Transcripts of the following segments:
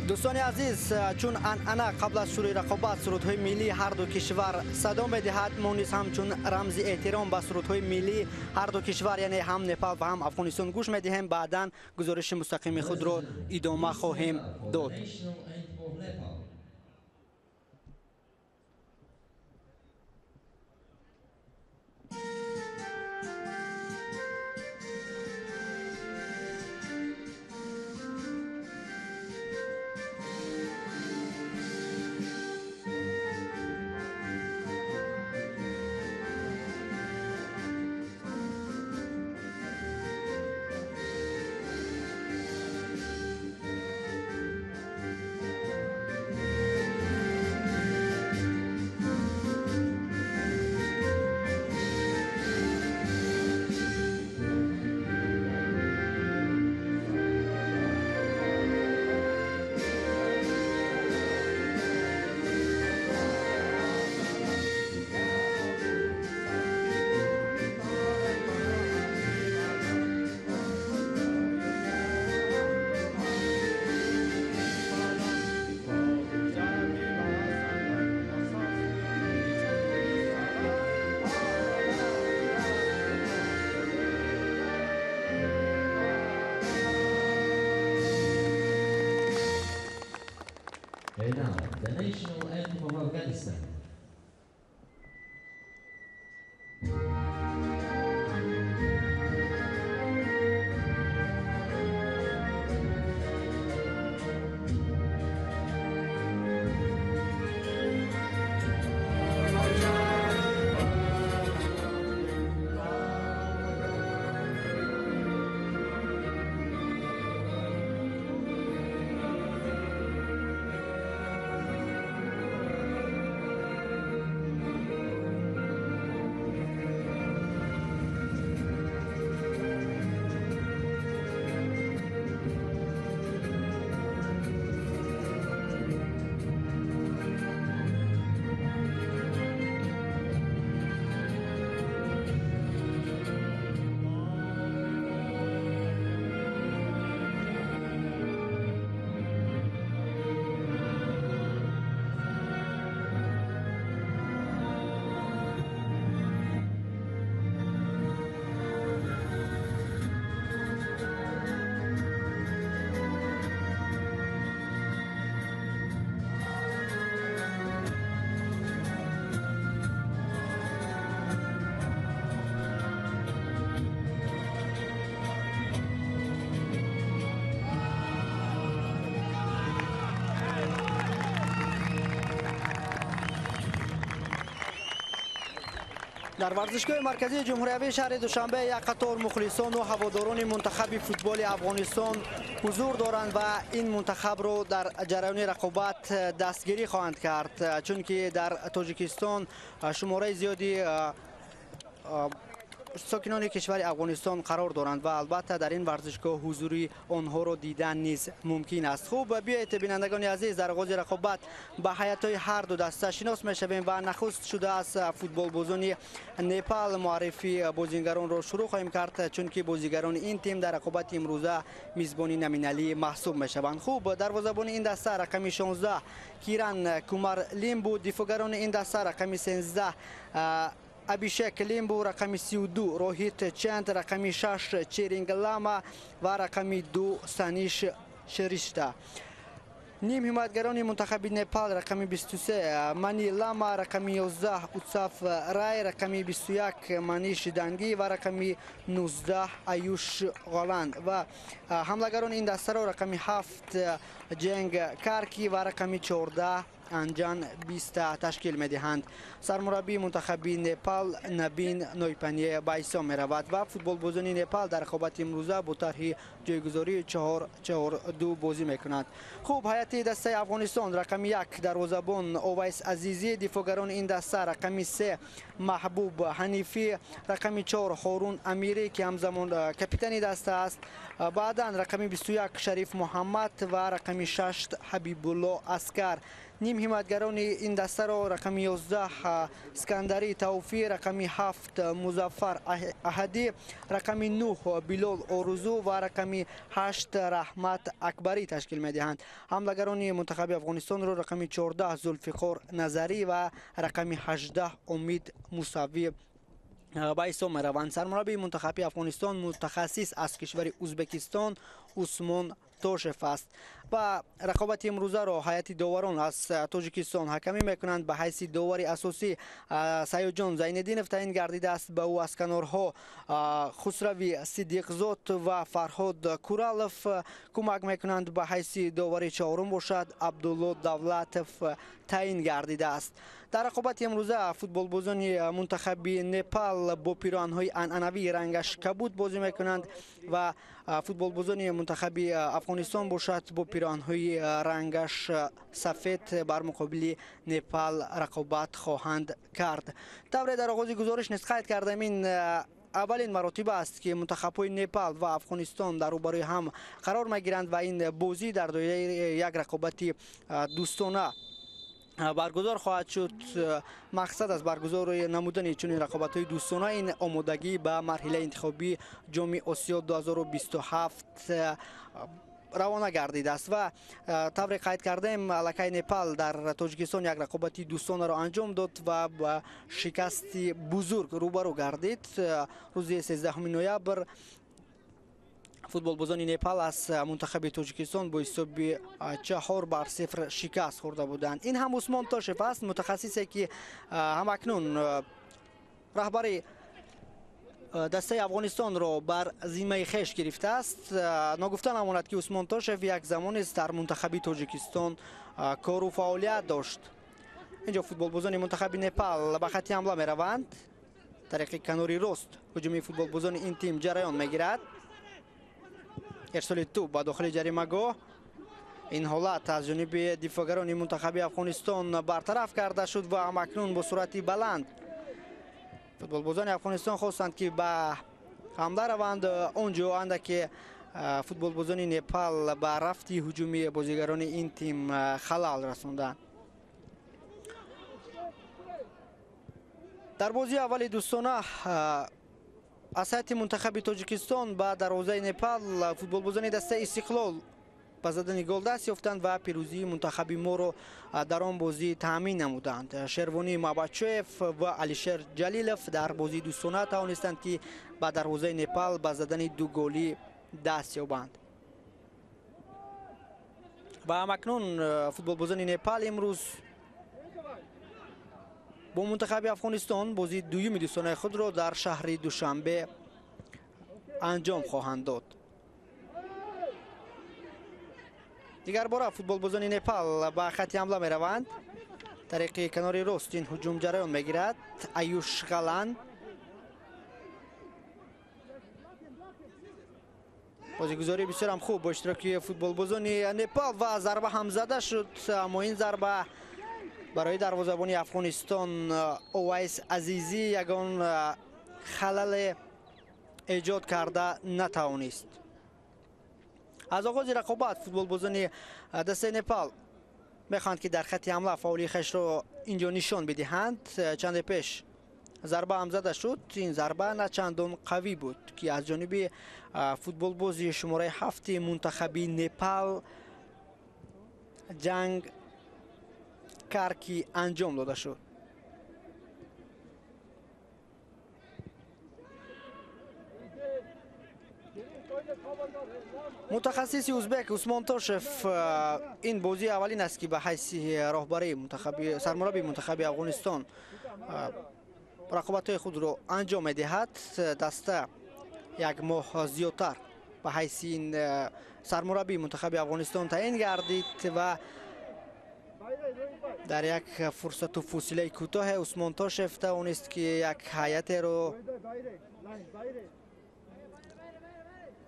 Дӯстони азиз, чун анъана қабл аз шурӯи рақобат сурудҳои миллии ҳар ду кишвар садо медиҳад, мо низ ҳамчун рамзи эҳтиром ба сурудҳои миллии ҳар ду кишвар, яъне ҳам Непал ва ҳам Афғонистон гӯш медиҳем. Баъдан гузориши мустақими худро идома хоҳем дод. And now, the national anthem of Afghanistan. Дар варзишгоҳи марказии ҷумҳуриявии шаҳри Душанбе як қатор мухлисону ҳаводорони мунтахаби футболи Афғонистон ҳузур доранд ва ин мунтахабро дар ҷараёни рақобат дастгирӣ хоҳанд кард, чунки дар Тоҷикистон шумораи зиёди сокинони кишвари Афғонистон қарор доранд ва албатта дар ин варзишгоҳ ҳузури онҳоро дидан низ мумкин аст. Хуб, биёед, бинандагони азиз, дар оғози рақобат ба ҳайатҳои ҳар ду даста шинос мешавем ва нахуст шуда аз футболбозони Непал муаррифи бозигаронро шурӯъ хоҳем кард, чунки бозигарони ин тим дар рақобати имрӯза мизбони номиналӣ маҳсуб мешаванд. Хуб, дарвозабони ин даста рақами 16 Киран Кумар Лимбу, дифоъгарони ин даста рақами 13 Абишек Лимбу, рақами 32 Роҳит Чанд, рақами 6 Черинг Лама ва рақами 2 Саниш Шришта. Ним ҳимоятгарони мунтахаби Непал рақами 23 Мани Лама, рақами 11 Утсаф Рай, рақами 21 Маниш Дангӣ ва рақами 19 Аюш Ғоланд ва ҳамлагарони ин дастаро рақами 7 Ҷенг Карки ва рақами 14 Анҷан 20 ташкил медиҳанд. Сармураббии мунтахаби Непал Набин Нойпане ба ҳисоб меравад ва футболбозони Непал дар рақобати имрӯза бо тарҳи ҷойгузории 4-4-2 бозӣ мекунанд. Хуб, ҳайати дастаи Афғонистон рақами 1 дарвозабон Овайс Азизӣ, дифоъгарони ин даста рақами 3 Маҳбуб Ҳанифӣ, рақами 4 Ҳорун Амирӣ, ки ҳамзамон капитани даста аст, баъдан рақами 21 Шариф Муҳаммад ва рақами 6 Ҳабибулло Аскар. Ним ҳимоятгарони ин дастаро рақами 11 Искандари Тавфӣ, рақами 7 Музаффар Аҳадӣ, рақами 9 Билол Орузу ва рақами 8 Раҳмат Акбарӣ ташкил медиҳанд. Ҳамлагарони мунтахаби Афғонистонро рақами 14 Зулфиқор Назарӣ ва рақами 18 Умид Мусавӣ ба ҳисоб мераванд. Сармураббии мунтахаби Афғонистон мутахассис аз кишвари Ӯзбекистон Усмон Тошев аст ва рақобати имрӯзаро ҳайати доварон аз Тоҷикистон ҳакамӣ мекунанд. Ба ҳайси довари асосӣ Саёдҷон Зайниддинов таъин гардидааст. Ба ӯ аз канорҳо Хусрави Сидиқзод ва Фарҳод Куралов кӯмак мекунанд. Ба ҳайси довари чорум бошад Абдулло Давлатов таъин гардидааст. Дар рақобати имрӯза футболбозони мунтахаби Непал бо пироҳанҳои анъанавии рангаш кабуд бозӣ мекунанд ва футболбозони мунтахаби Афғонистон бошад бо пироҳанҳои рангаш сафед бар муқобили Непал рақобат хоҳанд кард. Тавре дар оғози гузориш низ қайд кардам, ин аввалин маротиба аст ки мунтахабҳои Непал ва Афғонистон дар рӯбарӯи ҳам қарор мегиранд ва ин бозӣ дар доираи як рақобати дӯстона баргузор хоҳад шуд. Мақсад аз баргузор намудани чунин рақобатҳои дӯстона ин омодагӣ ба марҳилаи интихобии Ҷоми Осиё 2027 равона гардидааст ва тавре қайд кардем, аллакай Непал дар Тоҷикистон як рақобати дӯстонаро анҷом дод ва ба шикасти бузург рӯбарӯ гардид. Рӯзи 13 ноябр футболбозони Непал аз мунтахаби Тоҷикистон бо ҳисоби 4-0 шикаст хӯрда буданд. Ин ҳам Усмон Тошев аст, мутахассисе ки ҳамакнун раҳбари дастаи Афғонистонро бар зиммаи хеш гирифтааст. Ногуфта намонад ки Усмон Тошев як замонест дар мунтахаби Тоҷикистон кору фаъолият дошт. Инҷо футболбозони мунтахаби Непал ба хатти ҳамла мераванд. Тариқи канори рост ҳуҷуми футболбозони ин тим ҷараён мегирад. Ирсоли тӯб ба дохили ҷаримагоҳ. Ин ҳолат аз ҷониби дифоъгарони мунтахаби Афғонистон бартараф карда шуд ва ҳамакнун бо суръати баланд футболбозони Афғонистон хостанд ки ба ҳамла раванд. Он ҷо андаке футболбозони Непал ба рафти ҳуҷуми бозигарони ин тим халал расонданд. Дар бозии аввали дӯстона аз ҳайати мунтахаби Тоҷикистон ба дарвозаи Непал футболбозони дастаи Истиқлол ба задани гол даст ёфтанд ва пирӯзии мунтахаби моро дар он бозӣ таъмин намуданд. Шервонӣ Мабачоев ва Алишер Ҷалилов дар бозии дӯстона тавонистанд ки ба дарвозаи Непал ба задани ду голӣ даст ёбанд. Ва ҳамакнун футболбозони Непал имрӯз бо мунтахаби Афғонистон бозии дуюми дӯстонаи худро дар шаҳри Душанбе анҷом хоҳанд дод. Дигар бора футболбозони Непал ба хатти ҳамла мераванд. Тариқи канори рост ин ҳуҷум ҷараён мегирад. Аюш Ғалан бозигузории бисёрам хуб бо иштироки футболбозони Непал ва зарба ҳам зада шуд, аммо ин зарба барои дарвозабони Афғонистон Овайс Азизӣ ягон халале эҷод карда натавонист. Аз оғози рақобат футболбозони дастаи Непал мехоҳанд ки дар хатти ҳамла фаъолии хешро инҷо нишон бидиҳанд. Чанде пеш зарба ҳам зада шуд. Ин зарба на чандон қавӣ буд ки аз ҷониби футболбози шумораи 7 мунтахаби Непал ҷанг карки анҷом дода шуд. Мутахассиси узбек Усмон Тошев ин бозии аввалин аст ки ба ҳайси роҳбарии сармураббии мунтахаби Афғонистон рақобатҳои худро анҷом медиҳад. Даста як моҳ зиёдтар ба ҳайси ин сармураббии мунтахаби Афғонистон таъин гардид ва дар як фурсату фосилаи кӯтоҳе Усмон Тошев тавонист ки як ҳайатеро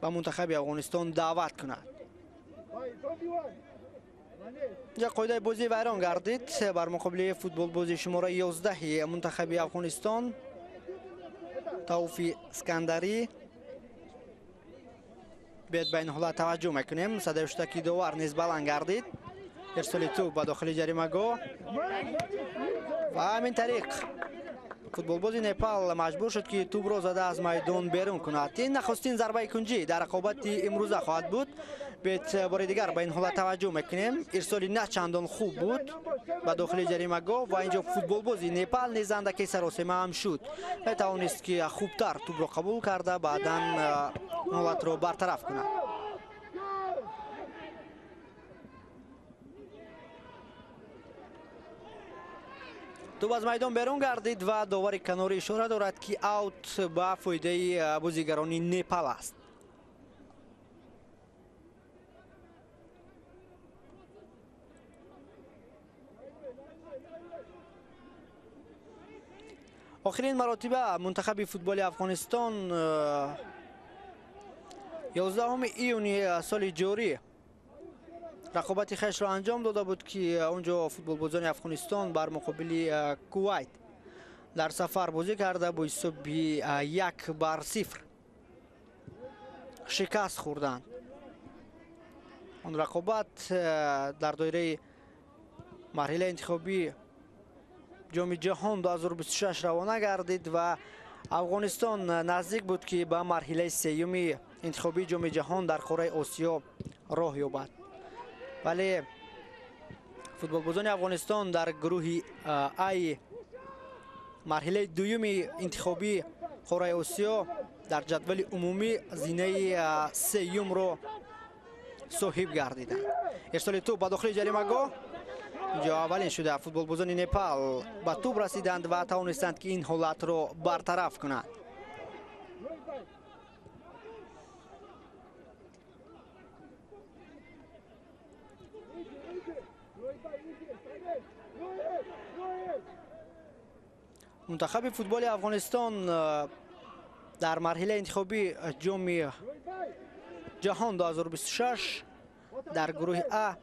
ба мунтахаби Афғонистон даъват кунад. Инҷа қоидаи бозӣ вайрон гардид. Бар муқобили футболбози шумораи 11 мунтахаби Афғонистон Тавфи Искандарӣ. Биёед ба ин ҳолат таваҷҷӯҳ мекунем. Садаи ҳуштаки довар низ баланд гардид. Ирсоли тӯб ба дохили ҷаримагоҳ ва ҳамин тариқ футболбози Непал маҷбур шуд, ки тӯбро зада аз майдон берун кунад. Ин нахустин зарбаи кунҷӣ дар рақобати имрӯза хоҳад буд. Биёед бори дигар ба ин ҳолат таваҷҷӯҳ мекунем. Ирсоли на чандон хуб буд ба дохили ҷаримагоҳ ва инҷо футболбози Непал низ андаке саросема ҳам шуд. Метавонист, ки хубтар тӯбро қабул карда, баъдан ҳолатро бартараф кунад. Тӯб аз майдон берун гардид ва довари канорӣ ишора дорад, ки аут ба фоидаи бозигарони Непал аст. Охирин маротиба мунтахаби футболи Афғонистон 11 июни соли ҷорӣ рақобати хешро анҷом дода буд, ки онҷо футболбозони Афғонистон бар муқобили Кувайт дар сафар бозӣ карда бо ҳисоби 1-0 шикаст хӯрданд. Он рақобат дар доираи марҳилаи интихобӣ ҷоми ҷаҳон 2026 равона гардид ва Афғонистон наздик буд, ки ба марҳилаи сеюми интихобии ҷоми ҷаҳон дар қораи Осиё роҳ ёбад. Вале футболбозони Афғонистон дар гурӯҳи Ай марҳилаи дуюми интихобии қораи Осиё дар ҷадвали умумӣ зинаи сеюмро соҳиб гардиданд. Ирсоли тӯб ба дохили ҷаримагоҳ. Инҷо аввалин шуда футболбозони Непал ба тӯб расиданд ва тавонистанд, ки ин ҳолатро бартараф кунанд. Мунтахаби футболи Афғонистон дар марҳилаи интихобии ҷоми ҷаҳон 2026 дар гурӯҳи А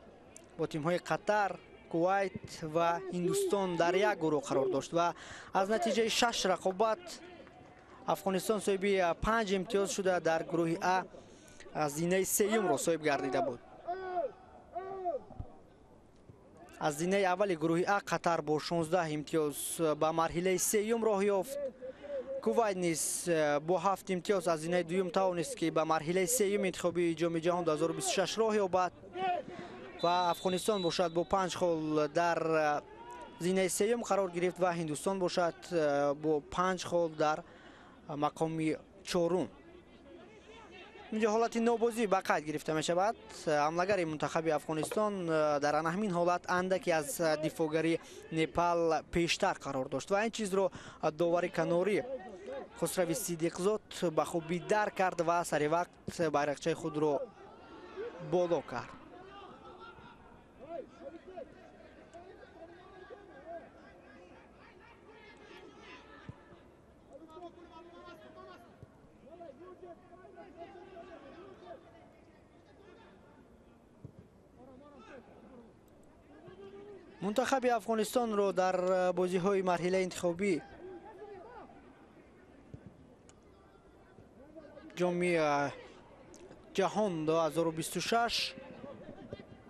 бо тимҳои Қатар, Кувайт ва Ҳиндустон дар як гурӯҳ қарор дошт ва аз натиҷаи 6 рақобат Афғонистон соҳиби 5 имтиёз шуда дар гурӯҳи А зинаи сеюмро соҳиб гардида буд. Аз зинаи аввали гурӯҳи А Қатар бо 16 имтиёз ба марҳилаи сеюм роҳ ёфт. Кувайт низ бо 7 имтиёз аз зинаи дуюм тавонист, ки ба марҳилаи сеюм интихобии ҷоми ҷаҳон 2026 роҳ ёбад ва Афғонистон бошад бо 5 хол дар зинаи сеюм қарор гирифт ва Ҳиндустон бошад бо 5 хол дар мақоми чорум. Инҷо ҳолати нобозӣ ба қайд гирифта мешавад. Ҳамлагари мунтахаби Афғонистон дар ана ҳамин ҳолат андаке аз дифоъгари Непал пештар қарор дошт ва ин чизро довари канорӣ Хусрави Сидиқзод ба хубӣ дарк кард ва сари вақт байрақчаи худро боло кард. Мунтахаби Афғонистонро дар бозиҳои марҳилаи интихобӣ ҷоми ҷаҳон 2026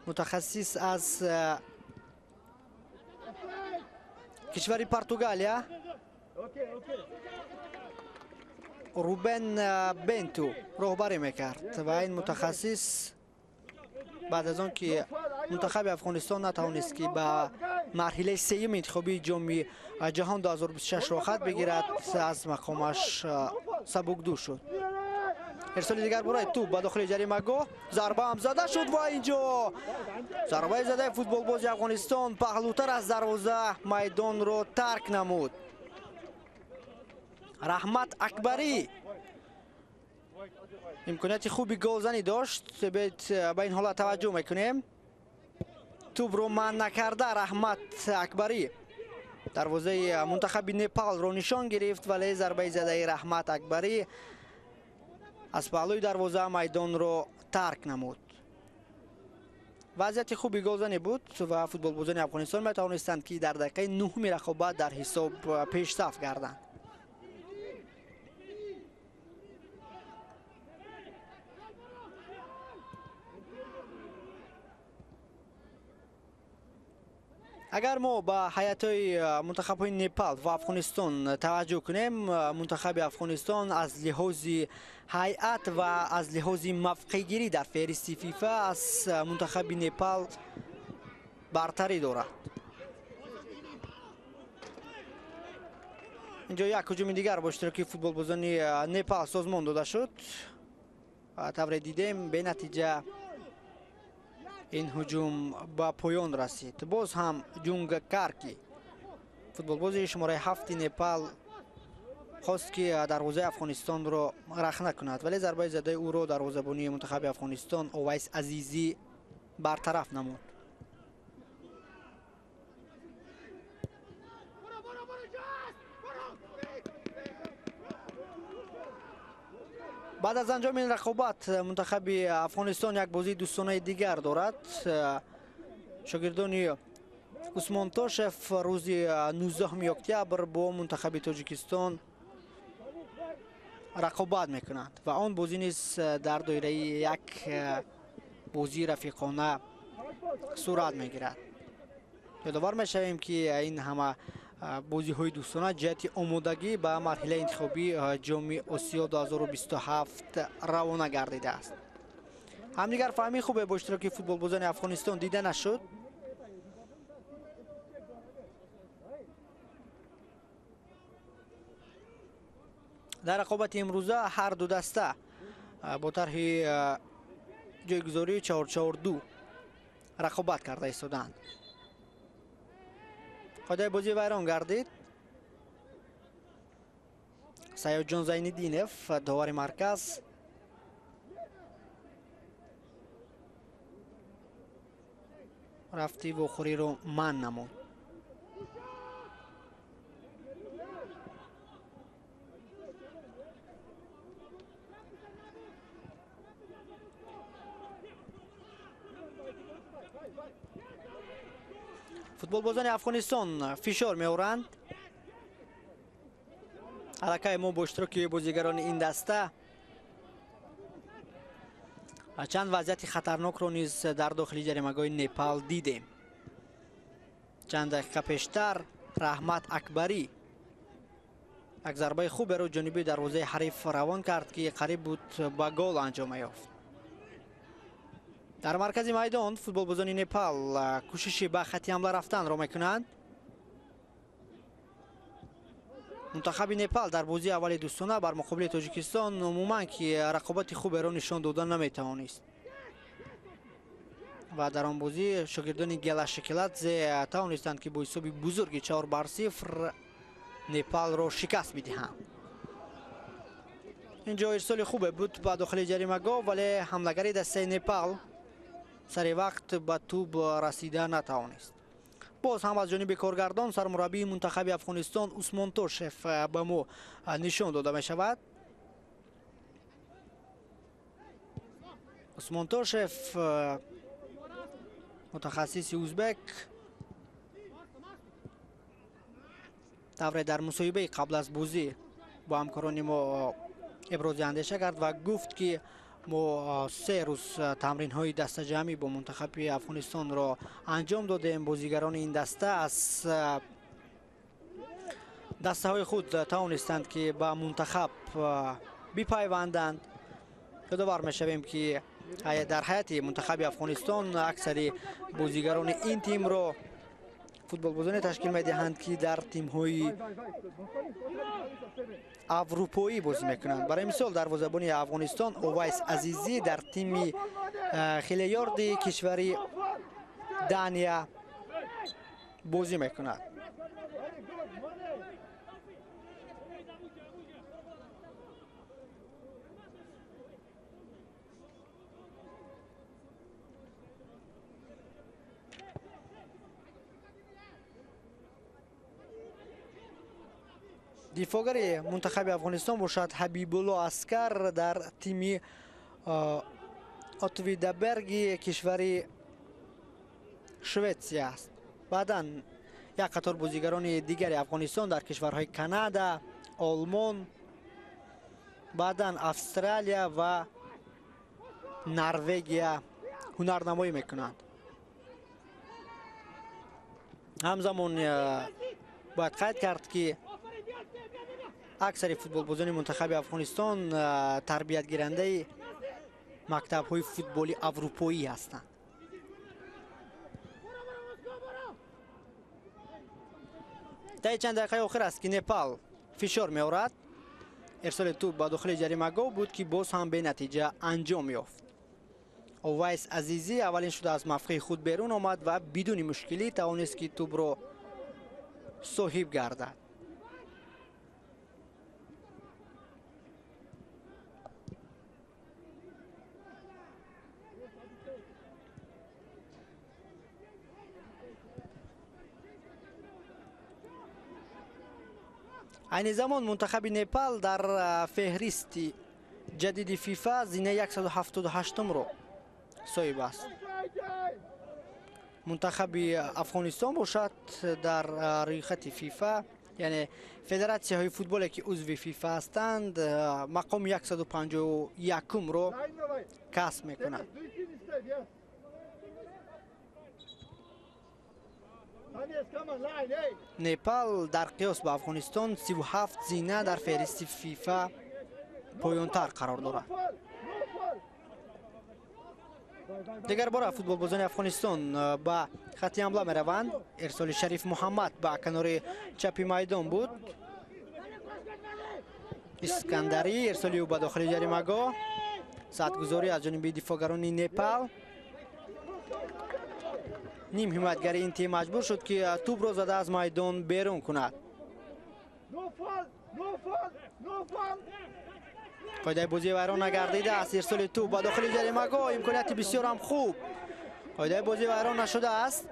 мутахассис аз кишвари Португалия Рубен Бенту роҳбарӣ мекард ва ин мутахассис баъд аз он ки мунтахаби Афғонистон натавонист, ки ба марҳилаи сеюми интихобии ҷоми ҷаҳон 2026 роҳхат бигирад, аз мақомаш сабукдӯш шуд. Ирсоли дигар бураи тӯб ба дохили ҷаримагоҳ, зарба ҳам зада шуд ва инҷо зарбаи задаи футболбози Афғонистон паҳлӯтар аз дарвоза майдонро тарк намуд. Раҳмат Акбарӣ имконияти хуби голзанӣ дошт. Биёед ба ин ҳолат таваҷҷӯҳ мекунем. Тӯбро манъ накарда Раҳмат Акбарӣ дарвозаи мунтахаби Непалро нишон гирифт, вале зарбаи задаи Раҳмат Акбарӣ аз паҳлӯи дарвоза майдонро тарк намуд. Вазъияти хуби голзанӣ буд ва футболбозони Афғонистон метавонистанд, ки дар дақиқаи нуҳуми рақобат дар ҳисоб пешсаф гарданд. Агар мо ба ҳайатҳои мунтахабҳои Непал ва Афғонистон таваҷҷӯҳ кунем, мунтахаби Афғонистон аз лиҳози ҳайат ва аз лиҳози мавқеъгирӣ дар феҳристи ФИФА аз мунтахаби Непал бартарӣ дорад. Инҷо як ҳуҷуми дигар бо иштироки футболбозони Непал созмон дода шуд. Тавре дидем, бенатиҷа ин ҳуҷум ба поён расид. Боз ҳам Ҷунга Карки, футболбози шумораи 7 Непал, хост ки дарвозаи Афғонистонро рахна кунад, вале зарбаи задаи ӯро дарвозабонии мунтахаби Афғонистон Овайс Азизӣ бартараф намуд. Баъд аз анҷоми ин рақобат мунтахаби Афғонистон як бозии дӯстонаи дигар дорад. Шогирдони Усмон Тошев рӯзи 19 октябр бо мунтахаби Тоҷикистон рақобат мекунанд ва он бозӣ низ дар доираи як бозии рафиқона сурат мегирад. Ёдовар мешавем, ки ин ҳама бозиҳои дӯстона ҷиҳати омодагӣ ба марҳилаи интихобии ҷоми Осиё 2027 равона гардидааст. Ҳамдигар фаҳмии хубе бо иштироки футболбозони Афғонистон дида нашуд. Дар рақобати имрӯза ҳар ду даста бо тарҳи ҷойгузории 4-4-2 рақобат карда истодаанд. Қоидаи бозӣ вайрон гардид. Саёдҷон Зайниддинов, довари марказ, рафти вохӯриро манъ намуд. Футболбозони Афғонистон фишор меоранд. Аллакай мо бо иштироки бозигарони ин даста чанд вазъияти хатарнокро низ дар дохили ҷаримагоҳи Непал дидем. Чанд дақиқа пештар Раҳмат Акбарӣ як зарбаи хуберо ҷониби дарвозаи ҳариф равон кард, ки қариб буд ба гол анҷом ёфт. Дар маркази майдон футболбозони Непал кӯшиши ба хати ҳамла рафтанро мекунанд. Мунтахаби Непал дар бозии аввали дӯстона бар муқобили Тоҷикистон умуман ки рақобати хуберо нишон дода наметавонист ва дар он бозӣ шогирдони Гела Шекиладзе тавонистанд, ки бо ҳисоби бузурги 4-0 Непалро шикаст бидиҳанд. Инҷо ирсоли хубе буд ба дохили ҷаримагоҳ, вале ҳамлагари дастаи Непал сари вақт ба тӯб расида натавонист. Боз ҳам аз ҷониби коргардон сармураббии мунтахаби Афғонистон Усмон Тошев ба мо нишон дода мешавад. Усмон Тошев, мутахассиси узбек, тавре дар мусоҳибаи қабл аз бозӣ бо ҳамкорони мо ибрози андеша кард ва гуфт, ки мо 3 рӯз тамринҳои дастаҷамъӣ бо мунтахаби Афғонистонро анҷом додем. Бозигарони ин даста аз дастаҳои худ тавонистанд, ки ба мунтахаб бипайванданд. Ёдовар мешавем, ки дар ҳайати мунтахаби Афғонистон аксари бозигарони ин тимро футболбозоне ташкил медиҳанд, ки дар тимҳои аврупоӣ бозӣ мекунанд. Барои мисол, дарвозабони Афғонистон Овайс Азизӣ дар тими Хелеёрди кишвари Дания бозӣ мекунад. Дифогари мунтахаби Афғонистон бошад Ҳабибулло Аскар дар тими Отвидаберги кишвари Шветсия аст. Баъдан як қатор бозигарони дигари Афғонистон дар кишварҳои Канада, Олмон, баъдан Австралия ва Норвегия ҳунарнамоӣ мекунанд. Ҳамзамон бояд қайд кард, ки аксари футболбозони мунтахаби Афғонистон тарбиятгирандаи мактабҳои футболи аврупоӣ ҳастанд. Таи чанд дақиқаи охир аст, ки Непал фишор меорад. Ирсоли тӯб ба дохили ҷаримагоҳ буд, ки боз ҳам бенатиҷа анҷом ёфт. Овайс Азизӣ аввалин шуда аз мавқеи худ берун омад ва бидуни мушкилӣ тавонист, ки тӯбро соҳиб гардад. Айни замон мунтахаби Непал дар феҳристи ҷадиди ФИФА зинаи 178-ро соҳиб аст. Мунтахаби Афғонистон бошад дар рӯйхати ФИФА, яъне федератсияҳои футболе, ки узви ФИФА ҳастанд, мақоми 151-ро касб мекунад. Непал дар қиёс ба Афғонистон 37 зина дар феҳристи ФИФА поёнтар қарор дорад. Дигар бора футболбозони Афғонистон ба хатти ҳамла мераванд. Ирсоли Шариф Муҳаммад ба канори чапи майдон буд. Искандарӣ ирсоли ӯ ба дохили ҷаримагоҳ. Саатгузорӣ аз ҷониби дифоъгарони Непал. Ним ҳимоятгари ин тим маҷбур шуд, ки тӯбро зада аз майдон берун кунад. Қоидаи бозӣ вайрон нагардидааст. Ирсоли тӯб ба дохили ҷаримагоҳ, имконияти бисёрам хуб. Қоидаи бозӣ вайрон нашудааст.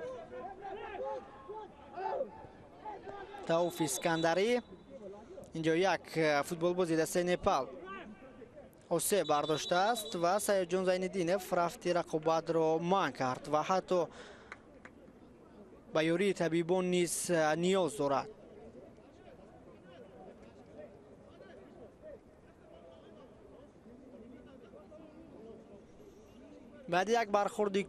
Тауф Искандарӣ, инҷо як футболбози дастаи Непал осеб бардоштааст ва Саидҷон Зайниддинов рафти рақобатро манъ кард ва ҳатто ба ёрии табибон низ ниёз дорад. Баъди як бархӯрди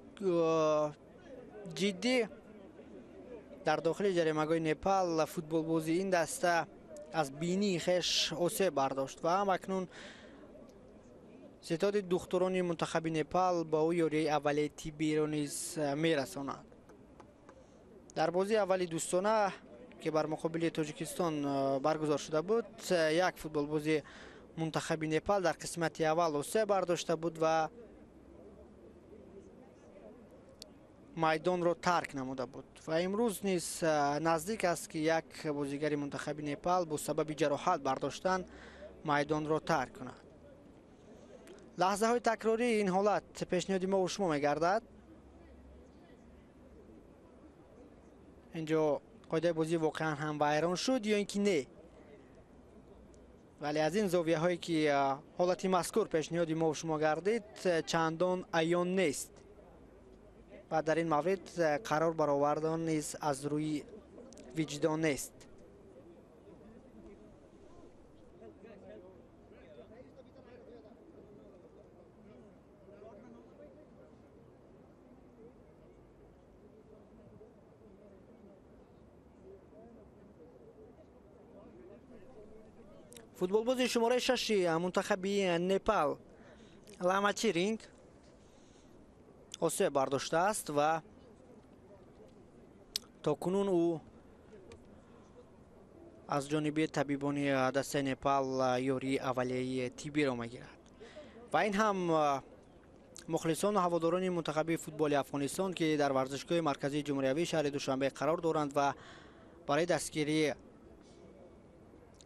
ҷиддӣ дар дохили ҷаримагоҳи Непал футболбози ин даста аз бинии хеш осеб бардошт ва ҳам акнун ситоди духтурони мунтахаби Непал ба ӯ ёрии аввалияи тиббиро низ мерасонад. Дар бозии аввали дӯстона, ки бар муқобили Тоҷикистон баргузор шуда буд, як футболбози мунтахаби Непал дар қисмати аввал осеб бардошта буд ва майдонро тарк намуда буд ва имрӯз низ наздик аст, ки як бозигари мунтахаби Непал бо сабаби ҷароҳат бардоштан майдонро тарк кунад. Лаҳзаҳои такрории ин ҳолат пешниҳоди мо шумо мегардад. Инҷо қоидаи бозӣ воқеан ҳам вайрон шуд ё ин ки не, вале аз ин зовияҳое, ки ҳолати мазкур пешниҳоди мо шумо гардид, чандон аён нест ва дар ин маврид қарор баровардан низ аз рӯи виҷдон нест. Футболбози шумораи шаши мунтахаби Непал Лама Чиринг осеб бардоштааст ва то кунун ӯ аз ҷониби табибони дастаи Непал ёрии аввалияи тиббиро мегирад. Ва ин ҳам мухлисону ҳаводорони мунтахаби футболи Афғонистон, ки дар варзишгоҳи марказии ҷумҳуриявии шаҳри Душанбе қарор доранд ва барои дастгирии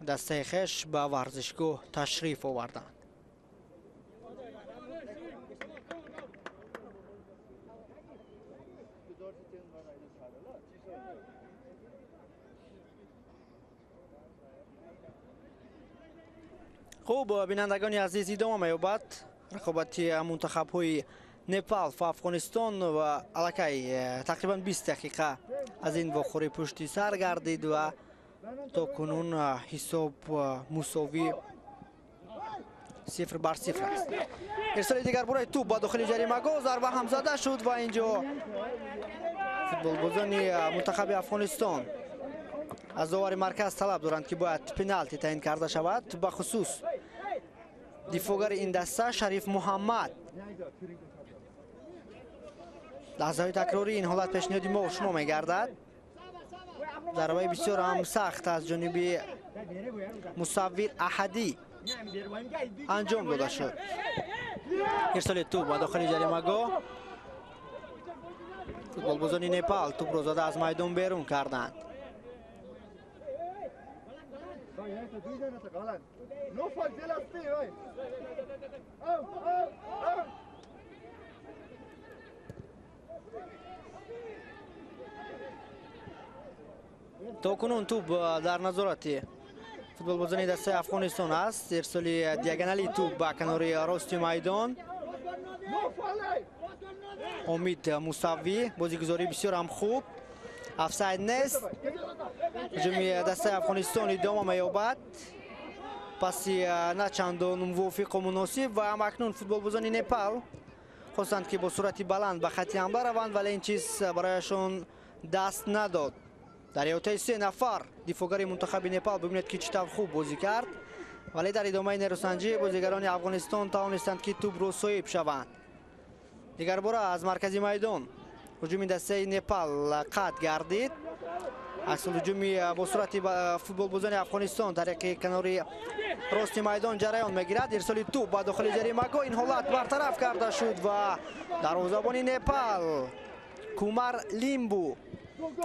дастаи хеш ба варзишгоҳ ташриф оварданд. Хуб, бинандагони азиз, идома меёбад рақобати мунтахабҳои Непал ва Афғонистон ва аллакай тақрибан 20 дақиқа аз ин вохӯрӣ пушти сар гардид ва то кунун ҳисоб мусовӣ 0-0 аст. Ирсоли дигар бураи тӯб ба дохили ҷаримагоҳ, зарба ҳам зада шуд ва инҷо Футболбозони мунтахаби Афғонистон аз довари марказ талаб доранд, ки бояд пеналти таъин карда шавад. Ба хусус дифоъгари ин даста Шариф Муҳаммад. Лаҳзаҳои такрории ин ҳолат пешниҳоди мо шумо мегардад. Зарбаи бисёр ҳам сахт аз ҷониби Мусаввир Аҳадӣ анҷом дода шуд. Ирсоли тӯб ба дохили ҷаримагоҳ. Футболбозони Непал тӯбро зада аз майдон берун карданд. То кунун тӯб дар назорати футболбозони дастаи Афғонистон аст. Ирсоли диагонали тӯб ба канори рости майдон. Омид Мусавӣ, бозигузорӣ бисёр ҳам хуб. Офсайд нест. Ҳуҷуми дастаи Афғонистон идома меёбад. Паси на чандон мувофиқу муносиб ва ҳамакнун футболбозони Непал хостанд, ки бо суръати баланд ба хати ҳамла раванд, вале ин чиз барояшон даст надод. Дар иҳотаи се нафар дифоъгари мунтахаби Непал бибинед, ки чӣ тавр хуб бозӣ кард, вале дар идомаи нерӯсанҷӣ бозигарони Афғонистон тавонистанд, ки тӯбро соҳиб шаванд. Дигарбора аз маркази майдон ҳуҷуми дастаи Непал қатъ гардид. Аксул ҳуҷуми бо суръати футболбозони Афғонистон тариқи канори рости майдон ҷараён мегирад. Ирсоли тӯб ба дохили ҷаримагоҳ. Ин ҳолат бартараф карда шуд ва дарвозабони Непал Кумар Лимбу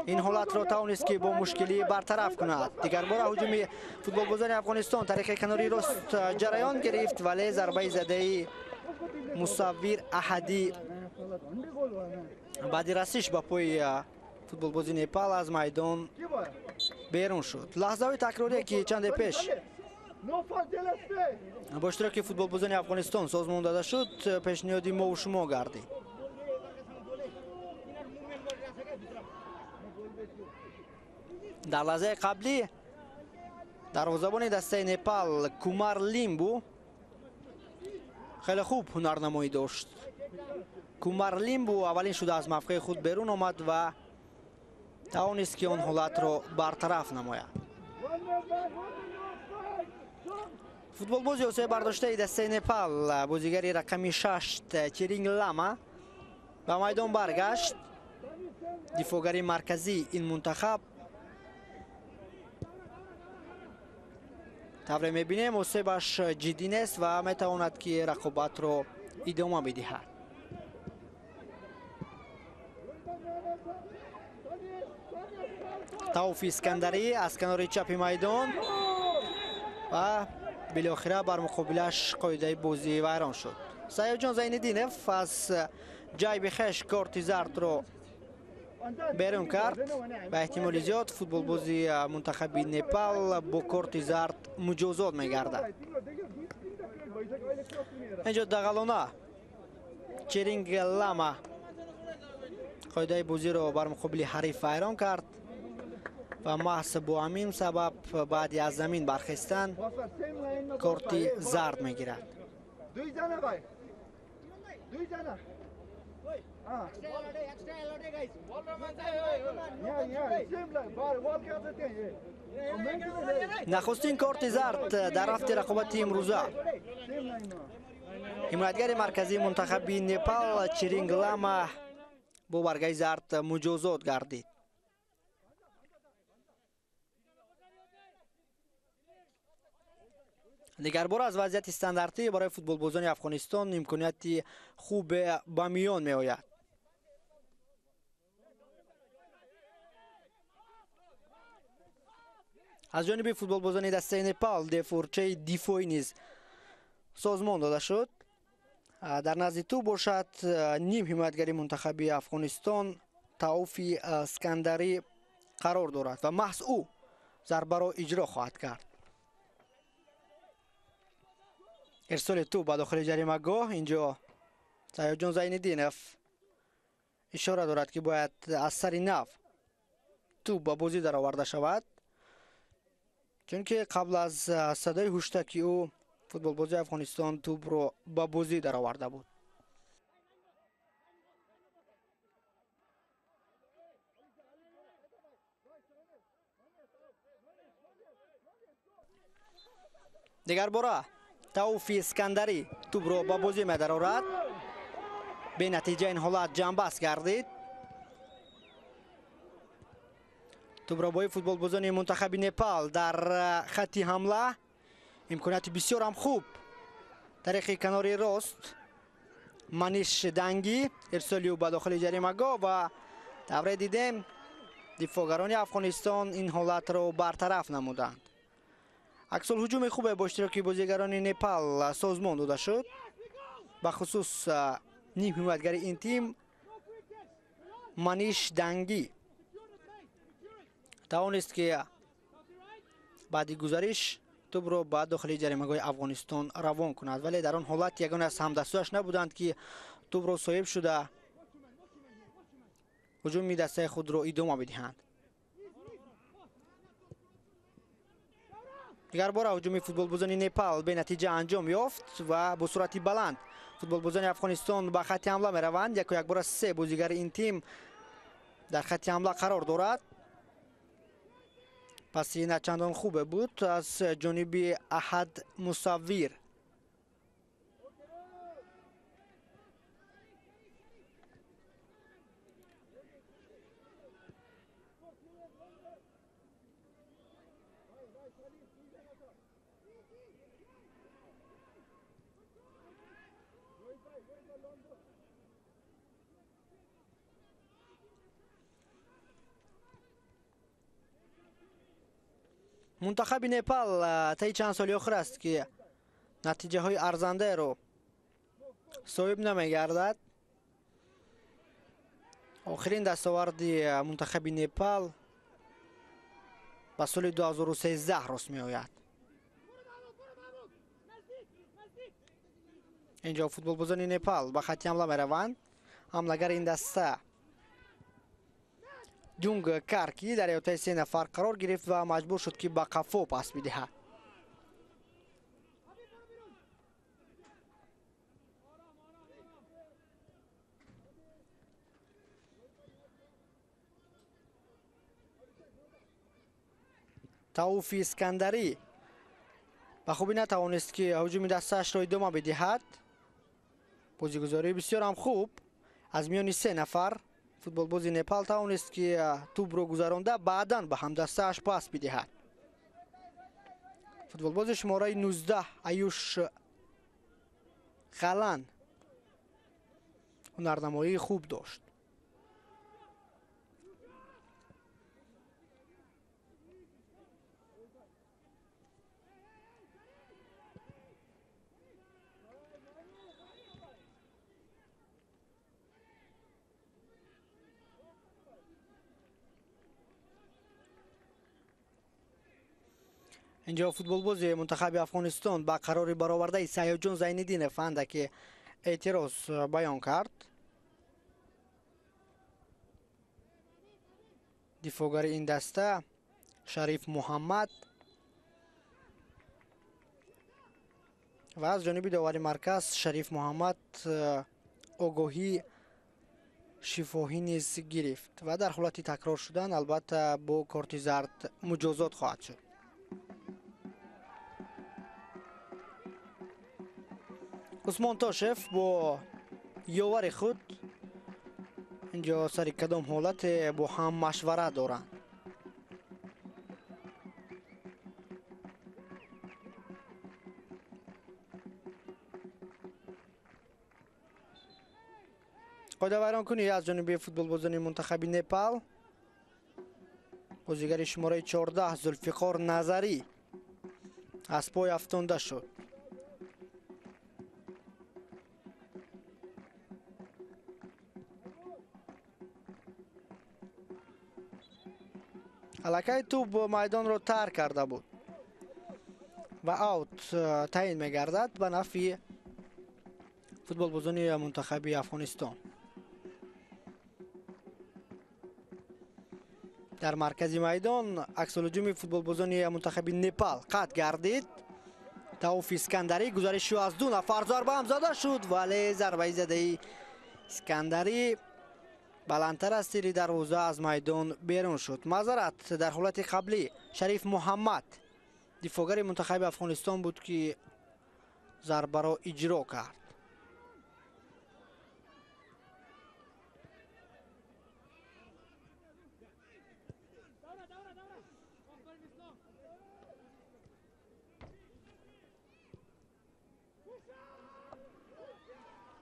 ин ҳолатро тавонист, ки бо мушкилӣ бартараф кунад. Дигарбора ҳуҷуми футболбозони Афғонистон тариқи канори рост ҷараён гирифт, вале зарбаи задаи Мусаввир Аҳадӣ баъди расиш ба пои футболбози Непал аз майдон берун шуд. Лаҳзаҳои такрорие, ки чанде пеш бо иштироки футболбозони Афғонистон созмон дода шуд, пешниҳоди мову шумо гардид. Дар лаҳзаи қаблӣ дарвозабони дастаи Непал Кумар Лимбу хеле хуб ҳунарнамоӣ дошт. Кумар Лимбу аввалин шуда аз мавқеи худ берун омад ва тавонист, ки он ҳолатро бартараф намояд. Футболбози осиёи бардоштаи дастаи Непал, бозигари рақами 6 Черинг Лама ба майдон баргашт. Дифоъгари марказии ин мунтахаб тавре мебинем, осебаш ҷиддӣ нест ва метавонад, ки рақобатро идома бидиҳад. Тауф Искандарӣ аз канори чапи майдон ва билохира бар муқобилаш қоидаи бозӣ вайрон шуд. Сайёҷон Зайниддинов аз ҷайби хеш корти зардро берун кард. Ба эҳтимоли зиёд футболбози мунтахаби Непал бо корти зард муҷозот мегардад. Инҷо дағалона Черинг Лама қоидаи бозиро бар муқобили ҳариф вайрон кард ва маҳз бо ҳамин сабаб баъди аз замин бархестан корти зард мегирад. Нахустин корти зард дар рафти рақобати имрӯза. Ҳимоятгари марказии мунтахаби Непал Черинг Лама бо баргаи зард муҷозот гардид. Дигарбора аз вазъияти стандартӣ барои футболбозони Афғонистон имконияти хубе ба миён меояд. Аз ҷониби футболбозони дастаи Непал дефорчаи дифоӣ низ созмон дода шуд. Дар назди тӯб бошад ним ҳимоятгари мунтахаби Афғонистон Тауфи Искандарӣ қарор дорад ва маҳз ӯ зарбаро иҷро хоҳад кард. Ирсоли тӯб ба дохили ҷаримагоҳ. Инҷо Сайёҷон Зайниддинов ишора дорад, ки бояд аз сари нав тӯб ба бозӣ дароварда шавад, чунки қабл аз садои ҳуштаки ӯ футболбози Афғонистон тӯбро ба бозӣ дароварда буд. Дигар бора Тауфи Искандарӣ тӯбро ба бозӣ медарорад. Бенатиҷа ин ҳолат ҷамъбаст гардид. Тӯбробои футболбозони мунтахаби Непал дар хатти ҳамла. Имконияти бисёр ҳам хуб. Тариқи канори рост Маниш Дангӣ ирсоли ӯ ба дохили ҷаримагоҳ ва тавре дидем дифоъгарони Афғонистон ин ҳолатро бартараф намуданд. Аксулҳуҷуми хубе бо иштироки бозигарони Непал созмон дода шуд. Ба хусус ним ҳимоятгари ин тим Маниш Дангӣ тавонист ки баъди гузариш тӯбро ба дохили ҷаримагоҳи Афғонистон равон кунад, вале дар он ҳолат ягон аз ҳамдастҳояш набуданд ки тӯбро соҳиб шуда ҳуҷуми дастаи худро идома бидиҳанд. Дигар бора ҳуҷуми футболбозони Непал бенатиҷа анҷом ёфт ва бо суръати баланд футболбозони Афғонистон ба хатти ҳамла мераванд. Яку якбора се бозигари ин тим дар хатти ҳамла қарор дорад. Паси начандон хубе буд аз ҷониби Аҳад Мусаввир. Мунтахаби Непал таи чанд соли охир аст ки натиҷаҳои арзандаеро соҳиб намегардад. Охирин дастоварди мунтахаби Непал ба соли 2013 рост меояд. Инҷо футболбозони Непал ба хатти ҳамла мераванд. Ҳамлагари ин даста Дунг Карки дар иҳотаи се нафар қарор гирифт ва маҷбур шуд ки ба қафо пас бидиҳад. Тауфи Искандарӣ ба хубӣ натавонист ки ҳуҷуми дастаашро идома бидиҳад. Бозигузории бисёр ҳам хуб аз миёни се нафар футболбози Непал тавонист ки тӯбро гузаронда баъдан ба ҳамдастааш пас бидиҳад. Футболбози шумораи 19 Аюш Ғалан ҳунарнамоии хуб дошт. Инҷо футболбози мунтахаби Афғонистон ба қарори баровардаи Сайёҷон Зайниддинов андаке эътироз баён кард. Дифоъгари ин даста Шариф Муҳаммад ва аз ҷониби довари марказ Шариф Муҳаммад огоҳӣ шифоҳӣ низ гирифт ва дар ҳолати такрор шудан албатта бо корти зард муҷозот хоҳад шуд. Усмон Тошев бо ёвари худ инҷо сари кадом ҳолате бо ҳам машварат доранд. Қоидавайронкунӣ аз ҷониби футболбозони мунтахаби Непал. Бозигари шумораи 14 Зулфиқор Назарӣ аз пой афтонда шуд. Аллакай тӯб майдонро тарк карда буд ва аут таъин мегардад ба нафъи футболбозони мунтахаби Афғонистон. Дар маркази майдон аксулҳуҷуми футболбозони мунтахаби Непал қатъ гардид. Тауф Искандарӣ гузариши аз ду нафар зарба ҳам зада шуд, вале зарбаи задаи Искандарӣ баландтар аз тири дарвоза аз майдон берун шуд. Маъзарат, дар ҳолати қаблӣ Шариф Муҳаммад Дифоъгари мунтахаби Афғонистон буд, ки зарбаро иҷро кард.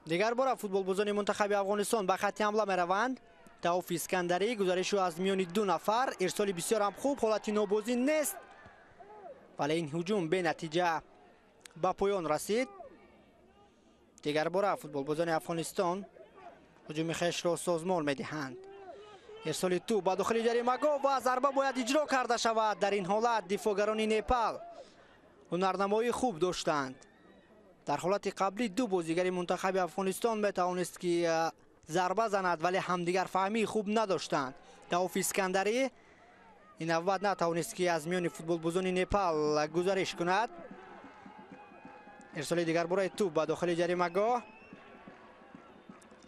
Дигар бора футболбозони мунтахаби Афғонистон ба хатти ҳамла мераванд. Тауф Искандарӣ гузаришу аз миёни ду нафар, ирсоли бисёр ҳам хуб, ҳолати нобозӣ нест, вале ин ҳуҷум бенатиҷа ба поён расид. Дигар бора футболбозони Афғонистон ҳуҷуми хешро созмон медиҳанд. Ирсоли тӯб ба дохили ҷаримагоҳ ва зарба бояд иҷро карда шавад. Дар ин ҳолат дифоъгарони Непал ҳунарнамоии хуб доштанд. Дар ҳолати қаблӣ ду бозигари мунтахаби Афғонистон метавонист, ки зарба занад, вале ҳамдигарфаҳмии хуб надоштанд. Тауф Искандарӣ ин навбат натавонист, ки аз миёни футболбозони Непал гузариш кунад. Ирсоли дигарбораи тӯб ба дохили ҷаримагоҳ.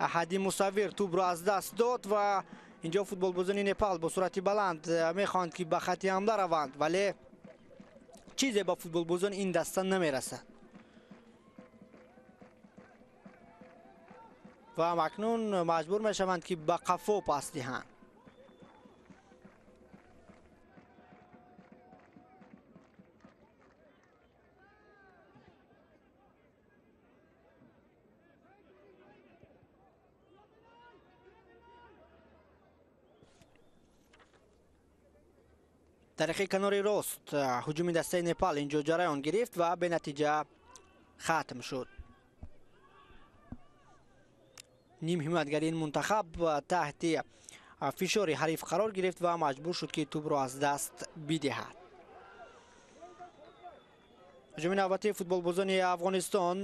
Аҳади Мусаввир тӯбро аз даст дод ва инҷо футболбозони Непал бо суръати баланд мехоҳанд, ки ба хатти ҳамла раванд, вале чизе ба футболбозони ин даста намерасад. Ва акнун маҷбур мешаванд, ки ба қафо пас диҳанд. Тариқи канори рост ҳуҷуми дастаи Непал инҷо ҷараён гирифт ва бенатиҷа хатм шуд. Ним ҳимоятгари ин мунтахаб таҳти фишори ҳариф қарор гирифт ва маҷбур шуд, ки тӯбро аз даст бидиҳад. Ҳуҷуми навбатии футболбозони Афғонистон.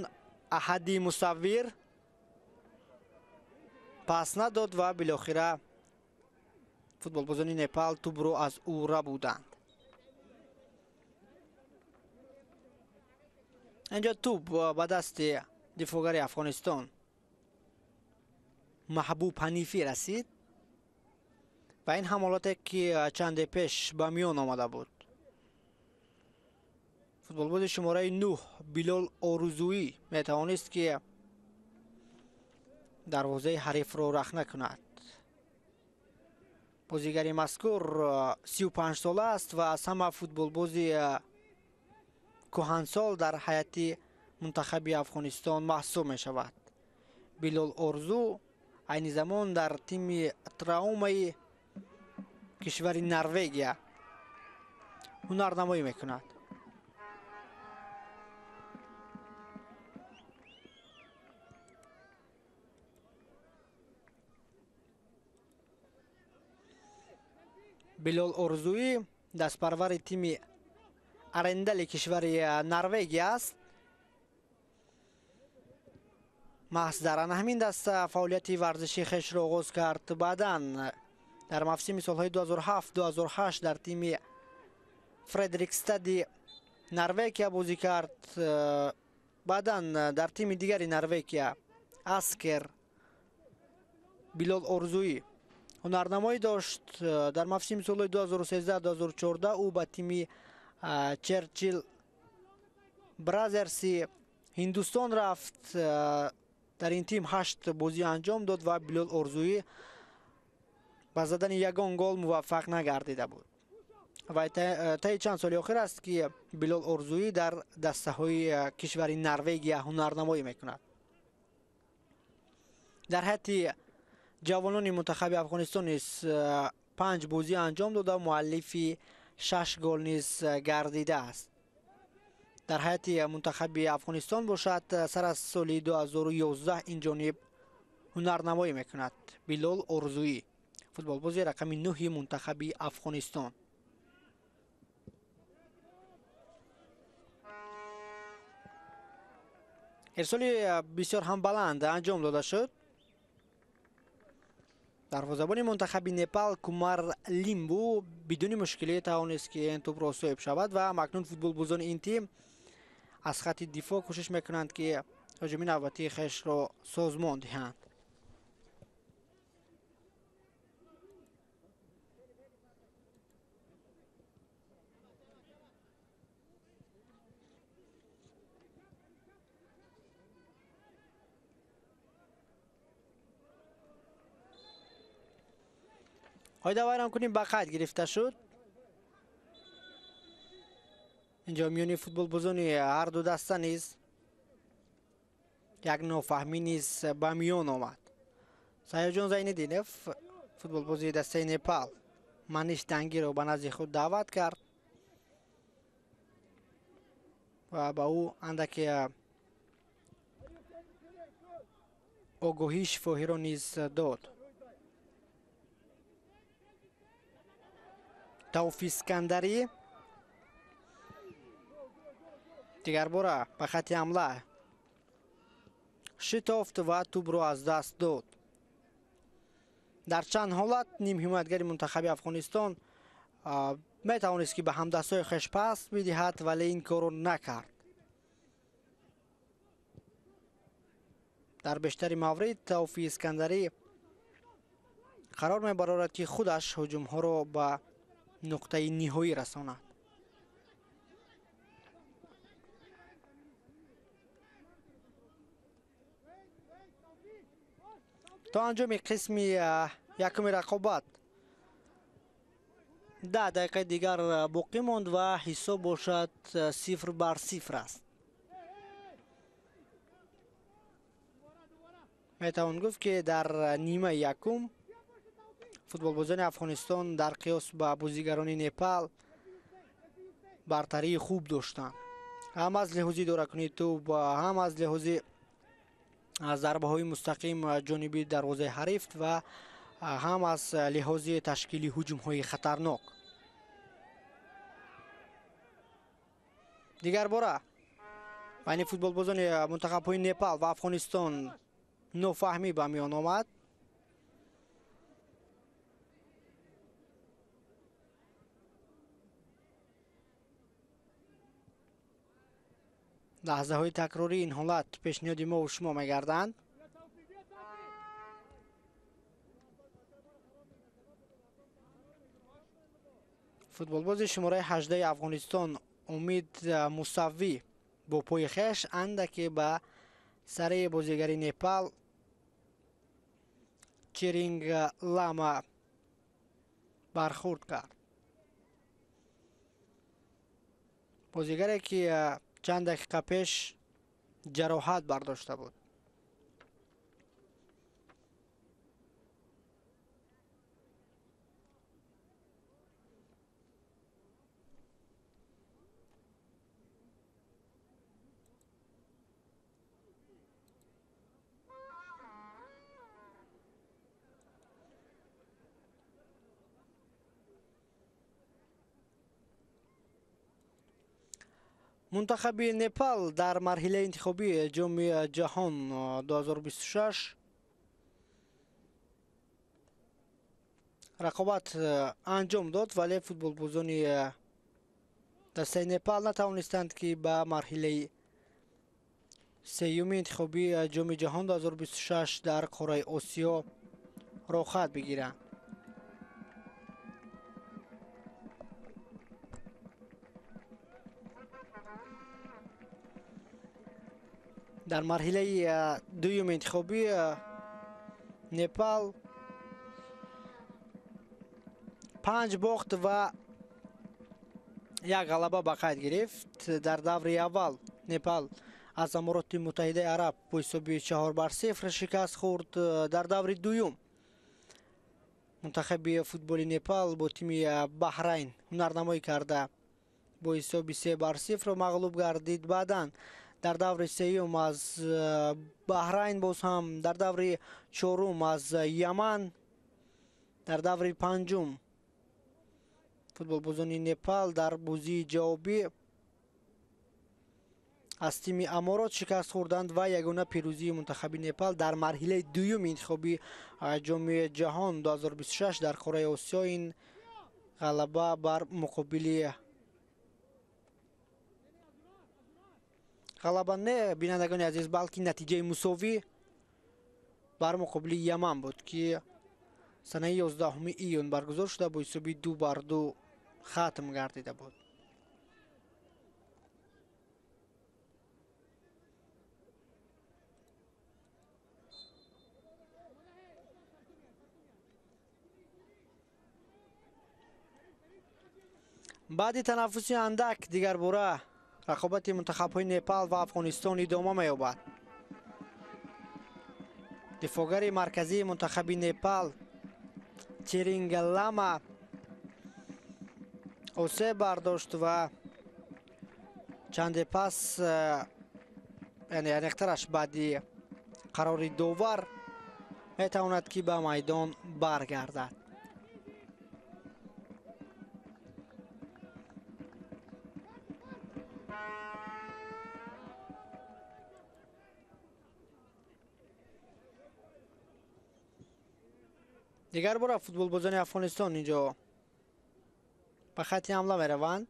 Аҳади Мусаввир пас надод ва билохира футболбозони Непал тӯбро аз ӯ рабуданд. Инҷо тӯб ба дасти дифоъгари Афғонистон Маҳбуб Ҳанифӣ расид ва ин ҳам ҳолате, ки чанде пеш ба миён омада буд. Футболбози шумораи 9 Билол Орузуӣ метавонист, ки дарвозаи ҳарифро рахна кунад. Бозигари мазкур 35 сола аст ва аз ҳама футболбози кӯҳансол дар ҳайати мунтахаби Афғонистон маҳсуб мешавад. Билол Орзу айни замон дар тими Траумаи кишвари Норвегия ҳунарнамоӣ мекунад. Билол Орзуӣ дастпарвари тими Арендали кишвари Норвегия аст. Маҳз дар ана ҳамин даста фаъолияти варзишии хешро оғоз кард. Баъдан дар мавсими солҳои 2007-2008 дар тими Фредрикстади Норвегия бозӣ кард. Баъдан дар тими дигари Норвегия Аскер Билол Орзуӣ ҳунарнамоӣ дошт. Дар мавсими солҳои 2013-2014 ӯ ба тими Черчил Бразерси Ҳиндустон рафт. Дар ин тим 8 бозӣ анҷом дод ва Билол Орзуӣ ба задани ягон гол муваффақ нагардида буд. Ва таи чанд соли охир аст, ки Билол Орзуӣ дар дастаҳои кишвари Норвегия ҳунарнамоӣ мекунад. Дар ҳайати ҷавонони мунтахаби Афғонистон низ 5 бозӣ анҷом дода, муаллифи 6 гол низ гардидааст. Дар ҳайати мунтахаби Афғонистон бошад, сар аз соли 2011 ин ҷониб ҳунарнамоӣ мекунад Билол Орзуӣ, футболбози рақами 9 мунтахаби Афғонистон. Ирсоли бисёр ҳам баланд анҷом дода шуд. Дарвозабони мунтахаби Непал Кумар Лимбу бидуни мушкилӣ тавонист, ки ин тӯбро соҳиб шавад ва акнун футболбозони ин тим аз хатти дифоъ кӯшиш мекунанд, ки ҳуҷуми навбатии хешро созмон диҳанд. Қоидавайронкунӣ ба қайд гирифта шуд. Инҷо миёни футболбозони ҳар ду даста низ як нофаҳмӣ низ ба миён омад. Саёҷон Зайниддинов, футболбози дастаи Непал, Маниш Дангиро ба назди худ даъват кард ва ба ӯ андаке огоҳии шифоҳиро низ дод. Тавфиқ Искандарӣ дигарбора ба хатти ҳамла шитофт ва тӯбро аз даст дод. Дар чанд ҳолат нимҳимоятгари мунтахаби Афғонистон метавонист ки ба ҳамдастҳои хеш пас бидиҳад, вале ин корро накард. Дар бештари маврид Тавфиқ Искандарӣ қарор мебарорад ки худаш ҳуҷумҳоро ба нуқтаи ниҳоӣ расонад. То анҷоми қисми якуми рақобат 10 дақиқаи дигар боқӣ монд ва ҳисоб бошад 0-0 аст. Метавон гуфт ки дар нимаи якум футболбозони Афғонистон дар қиёс ба бозигарони Непал бартарии хуб доштанд. Ҳам аз лиҳози идоракунии тӯб, ҳам аз лиҳози зарбаҳои мустақим ҷониби дарвозаи ҳариф ва ҳам аз лиҳози ташкили ҳуҷумҳои хатарнок. Дигарбора байни футболбозони мунтахабҳои Непал ва Афғонистон нофаҳмӣ ба миён омад. Лаҳзаҳои такрории ин ҳолат пешниҳоди мо шумо мегарданд. Футболбози шумораи 18 Афғонистон Умид Мусаввӣ бо пои хеш андаке ба сари бозигари Непал Черинг Лама бархӯрд кард. Бозигаре ки чанд дақиқа пеш ҷароҳат бардошта буд. Мунтахаби Непал дар марҳилаи интихобии Ҷоми ҷаҳон 2026 рақобат анҷом дод, вале футболбозони дастаи Непал натавонистанд ки ба марҳилаи сеюми интихобии Ҷоми ҷаҳон 2026 дар қораи Осиё роҳхат бигиранд. Дар марҳилаи дуюми интихобӣ Непал 5 бохт ва 1 ғалаба ба қайд гирифт. Дар даври аввал Непал аз Амороти Муттаҳидаи Араб бо ҳисоби 4-0 шикаст хӯрд. Дар даври дуюм мунтахаби футболи Непал бо тими Баҳрайн ҳунарнамоӣ карда бо ҳисоби 3-0 мағлуб гардид. Баъдан дар даври сеюм аз Баҳрайн, боз ҳам дар даври чорум аз Яман, дар даври панҷум футболбозони Непал дар бозии ҷавобӣ аз тими Аморот шикаст хӯрданд ва ягона пирӯзии мунтахаби Непал дар марҳилаи дуюми интихоби Ҷоми ҷаҳон 2026 дар қораи Осиё ин ғалаба бар муқобили ғалаба не, бинандагони азиз, балки натиҷаи мусовӣ бар муқобили Яман буд ки санаи 11 июн баргузор шуда бо ҳисоби 2-2 хатм гардида буд. Баъди танаффуси андак дигарбора рақобати мунтахабҳои Непал ва Афғонистон идома меёбад. Дифоъгари марказии мунтахаби Непал Черингалама осеб бардошт ва чанде пас, яъне аниқтараш баъди қарори довар метавонад ки ба майдон баргардад. Дигар бора футболбозони Афғонистон инҷо ба хатти ҳамла мераванд.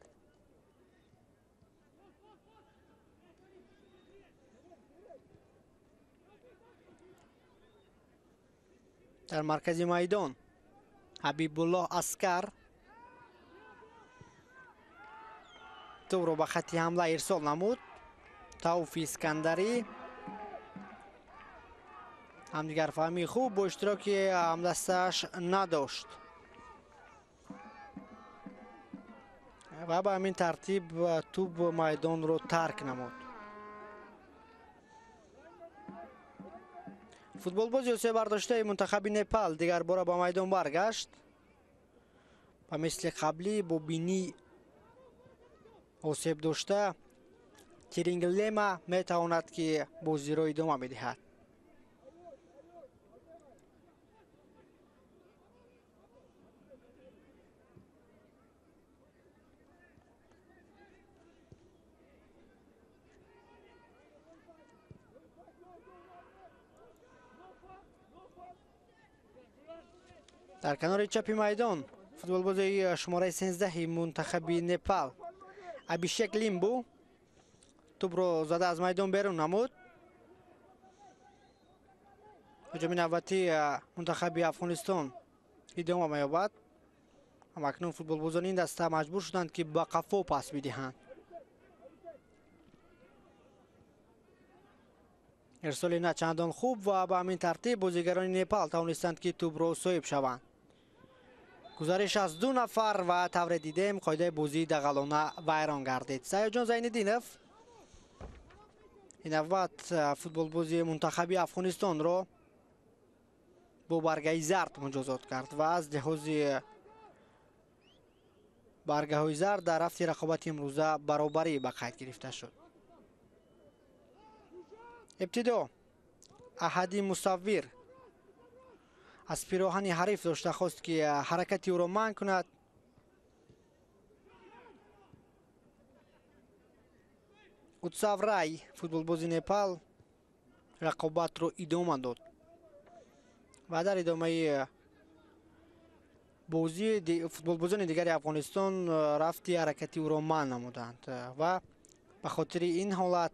Дар маркази майдон Ҳабибуллоҳ Аскар тӯбро ба хатти ҳамла ирсол намуд. Тауфи Искандарӣ ҳамдигарфаҳмии хуб бо иштироки ҳамдастааш надошт ва ба ҳамин тартиб тӯб майдонро тарк намуд. Футболбози осеббардоштаи мунтахаби Непал дигарбора ба майдон баргашт. Ба мисли қаблӣ бо бинӣ осеб дошта Тиринглема метавонад ки бозиро идома бидиҳад. Дар канори чапи майдон футболбози шумораи 13 мунтахаби Непал Абишек Лимбу тӯбро зада аз майдон берун намуд. Ҳуҷуми навбатии мунтахаби Афғонистон идома меёбад. Ҳамакнун футболбозони ин даста маҷбур шуданд ки ба қафо пас бидиҳанд. Ирсоли на чандон хуб ва ба ҳамин тартиб бозигарони Непал тавонистанд ки тӯбро соҳиб шаванд. Гузариш аз ду нафар ва тавре дидем қоидаи бозии дағалона вайрон гардид. Саёҷон Зайниддинов ин навбат футболбози мунтахаби Афғонистонро бо баргаи зард муҷозот кард ва аз лиҳози баргаҳои зард дар рафти рақобати имрӯза баробарӣ ба қайд гирифта шуд. Ибтидо Аҳади Мусаввир аз пироҳани ҳариф дошта хост ки ҳаракати ӯро манъ кунад. Утсаврай футболбози Непал рақобатро идома дод ва дар идомаи бозӣ футболбозони дигари Афғонистон рафти ҳаракати ӯро манъ намуданд ва ба хотири ин ҳолат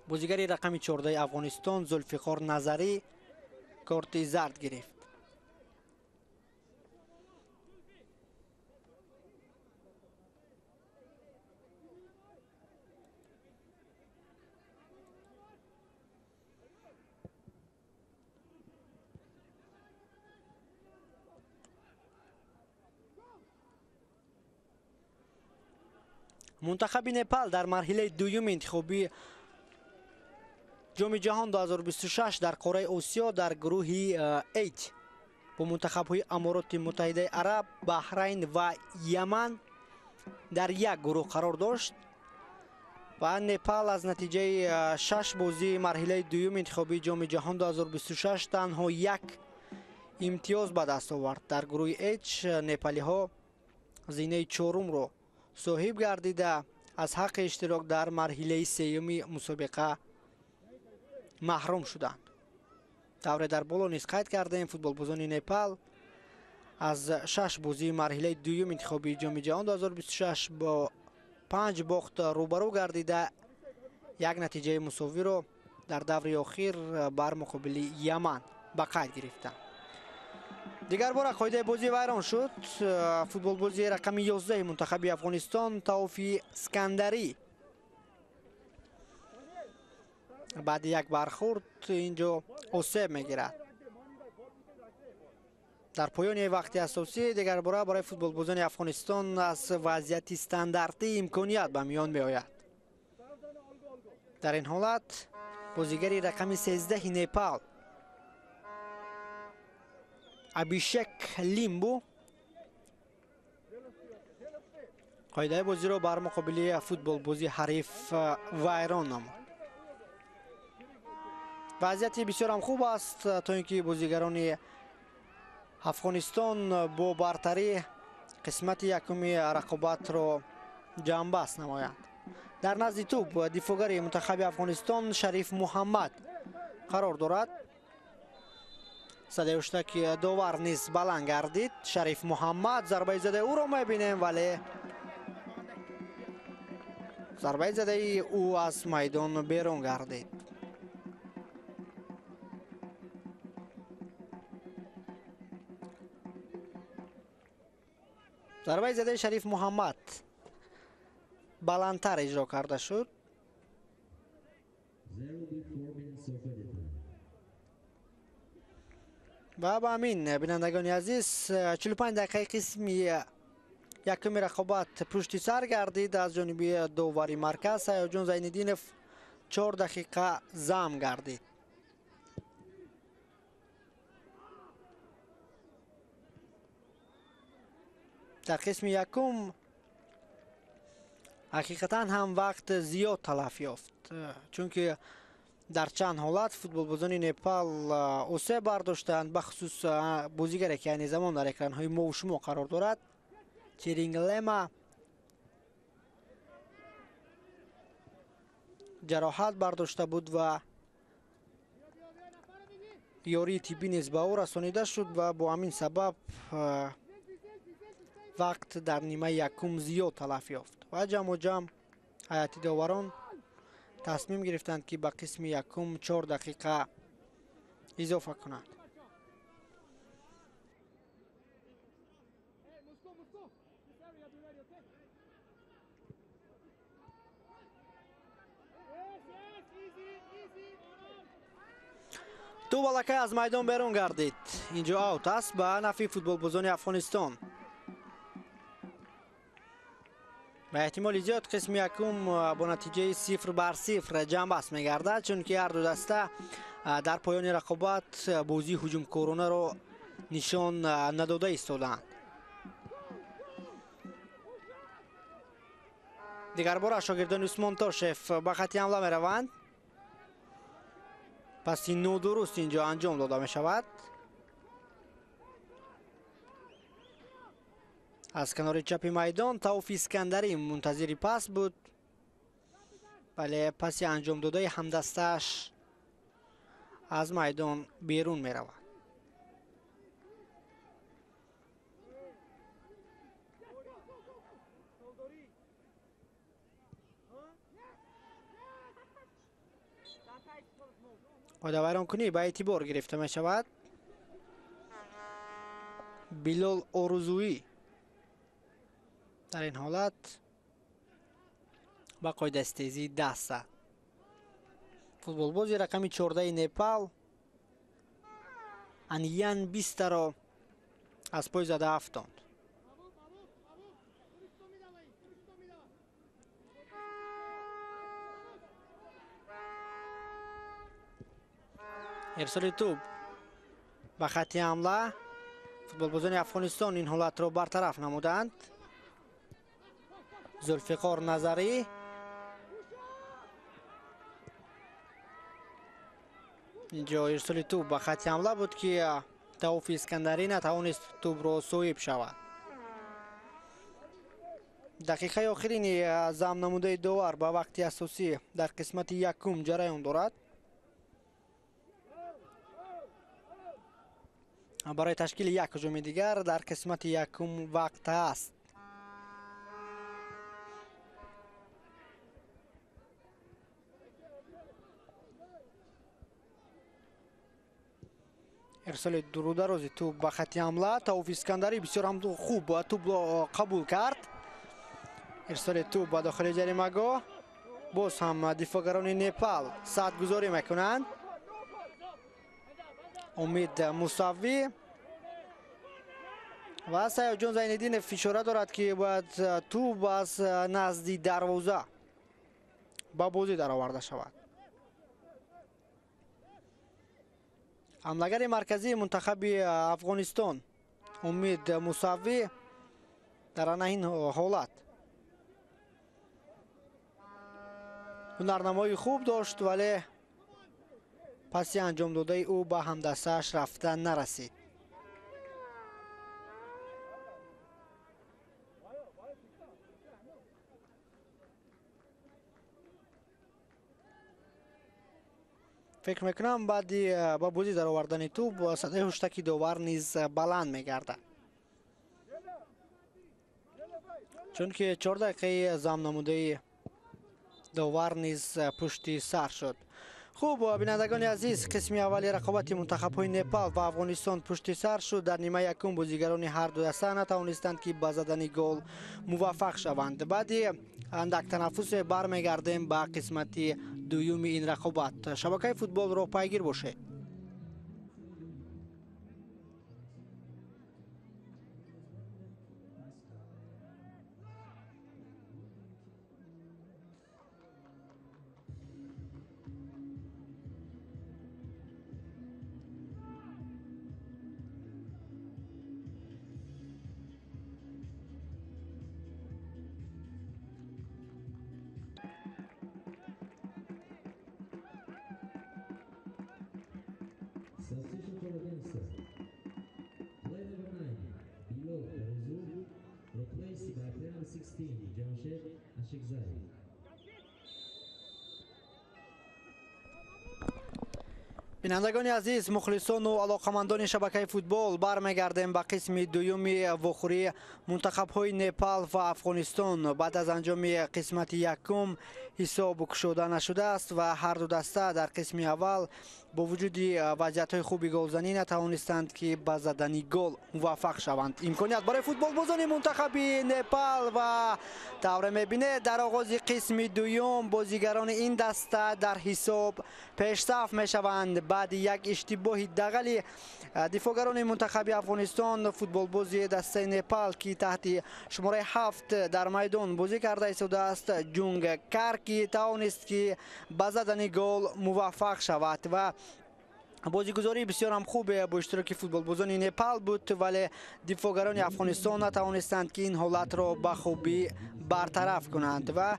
бозигари рақами 14 Афғонистон Зулфиқор Назарӣ корти зард гирифт. Мунтахаби Непал дар марҳилаи дуюми интихобии ҷоми ҷаҳон 2026 дар қораи Осиё дар гурӯҳи H бо мунтахабҳои Амороти Муттаҳидаи Араб, Баҳрайн ва Яман дар як гурӯҳ қарор дошт ва Непал аз натиҷаи шаш бозии марҳилаи дуюми интихобии ҷоми ҷаҳон 2026 танҳо як имтиёз ба даст овард. Дар гурӯҳи H непалиҳо зинаи чорумро соҳиб гардида аз ҳаққи иштирок дар марҳилаи сеюми мусобиқа маҳрум шуданд. Тавре дар боло низ қайд кардем, футболбозони Непал аз шаш бозии марҳилаи дуюм интихобии ҷоми ҷаҳон 2026 бо панҷ бохт рӯбарӯ гардида як натиҷаи мусовиро дар даври охир бар муқобили Яман ба қайд гирифтанд. Дигар бора қоидаи бозӣ вайрон шуд. Футболбозии рақами 11 мунтахаби Афғонистон Тауфи Искандарӣ баъди як бархӯрд инҷо осеб мегирад. Дар поёни вақти асосӣ дигарбора барои футболбозони Афғонистон аз вазъияти стандартӣ имконият ба миён меояд. Дар ин ҳолат бозигари рақами 13 Непал Абишек Лимбу қоидаи бозиро бар муқобили футболбози ҳариф вайрон намуд. Вазъияти бисёрам хуб аст, то ин ки бозигарони Афғонистон бо бартарӣ қисмати якуми рақобатро ҷамъбаст намоянд. Дар назди тӯб дифоъгари мунтахаби Афғонистон Шариф Муҳаммад қарор дорад. Садаи ҳуштаки довар низ баланд гардид. Шариф Муҳаммад зарбаи задаи ӯро мебинем, вале зарбаи задаи ӯ аз майдон берун гардид. Зарбаи задаи Шариф Муҳаммад баландтар иҷро карда шуд. Ва ба ҳамин, бинандагони азиз, 45 дақиқаи қисми якуми рақобат пушти сар гардид. Аз ҷониби довари марказ Саёҷон Зайниддинов 4 дақиқа зам гардид. Дар қисми якум ҳақиқатан ҳам вақт зиёд талаф ёфт, чунки дар чанд ҳолат футболбозони Непал осеб бардоштанд, бахусус бозигаре ки айни замон дар экранҳои мову шумо қарор дорад, Черинглема ҷароҳат бардошта буд ва ёрии тиббӣ низ ба ӯ расонида шуд ва бо ҳамин сабаб вақт дар нимаи якум зиёд талаф ёфт ва ҷамъу ҷамъ ҳайати доварон тасмим гирифтанд, ки ба қисми якум 4 дақиқа изофа кунанд. Тӯб аллакай аз майдон берун гардид. Инҷо аут аст ба нафъи футболбозони Афғонистон. Ба эҳтимоли зиёд қисми якум бо натиҷаи 0-0 ҷамъбаст мегардад, чунки ҳар ду даста дар поёни рақобат бозии ҳуҷумкоронаро нишон надода истодаанд. Дигарбора шогирдони Усмон Тошев ба хати ҳамла мераванд. Паси нодуруст инҷо анҷом дода мешавад. Аз канори чапи майдон Тауф Искандарӣ мунтазири пас буд, вале паси анҷомдодаи ҳамдастааш аз майдон берун меравад. Қоидавайронкунӣ ба эътибор гирифта мешавад. Билол Орузуӣ дар ин ҳолат ба қоидастезӣ даст зад. Футболбози рақами 14 Непал Аньян Бистаро аз пой зада афтонд. Ирсоли тӯб ба хати ҳамла. Футболбозони Афғонистон ин ҳолатро бартараф намуданд. Зулфиқор Назарӣ инҷо ирсоли тӯб ба хати ҳамла буд, ки Тауф Искандарӣ натавонист тӯбро соҳиб шавад. Дақиқаи охирини зам намудаи довар ба вақти асосӣ дар қисмати якум ҷараён дорад. Барои ташкили як ҳуҷуми дигар дар қисмати якум вақт ҳаст. Ирсоли дурударози тӯб ба хати ҳамла. Тауф Искандарӣ бисёр ҳам хуб тӯбро қабул кард. Ирсоли тӯб ба дохили ҷаримагоҳ. Боз ҳам дифоъгарони Непал садгузорӣ мекунанд. Умид Мусавӣ Ва Саёфҷон Зайниддинов ишора дорад, ки бояд тӯб аз назди дарвоза ба бозӣ дароварда шавад. Ҳамлагари марказии мунтахаби Афғонистон Умид Мусавӣ дар ана ин ҳолат ҳунарнамои хуб дошт, вале паси анҷомдодаи ӯ ба ҳамдастааш рафта нарасид. Фикр мекунам, баъди ба бозӣ даровардани тӯб садои ҳуштаки довар низ баланд мегардад, чунки 4 дақиқаи замнамудаи довар низ пушти сар шуд. Хуб, бинандагони азиз, қисми аввали рақобати мунтахабҳои Непал ва Афғонистон пушти сар шуд. Дар нимаи якум бозигарони ҳар ду даста натавонистанд, ки ба задани гол муваффақ шаванд. Баъди андак танаффусе бармегардем ба қисмати дуюми ин рақобат. Шабакаи футболро пайгир бошед. Substitution for Afghanistan. Player number 9, Bilal Rasul, replaced by player number 16, Jamshed Ashikzai. Бинандагони азиз, мухлисону алоқамандони шабакаи футбол, бармегардем ба қисми дуюми вохӯрии мунтахабҳои Непал ва Афғонистон. Баъд аз анҷоми қисмати якум ҳисоб кушода нашудааст ва ҳар ду даста дар қисми аввал бо вуҷуди вазъиятҳои хуби голзанӣ натавонистанд, ки ба задани гол муваффақ шаванд. Имконият барои футболбозони мунтахаби Непал ва тавре мебинед, дар оғози қисми дуюм бозигарони ин даста дар ҳисоб пешсаф мешаванд. Баъди як иштибоҳи дағали дифоъгарони мунтахаби Афғонистон, футболбози дастаи Непал, ки таҳти шумораи 7 дар майдон бозӣ карда истодааст, Ҷунг Карки, тавонист, ки ба задани гол муваффақ шавад ва бозигузории бисёр ҳам хубе бо иштироки футболбозони Непал буд, вале дифоъгарони Афғонистон натавонистанд, ки ин ҳолатро ба хубӣ бартараф кунанд ва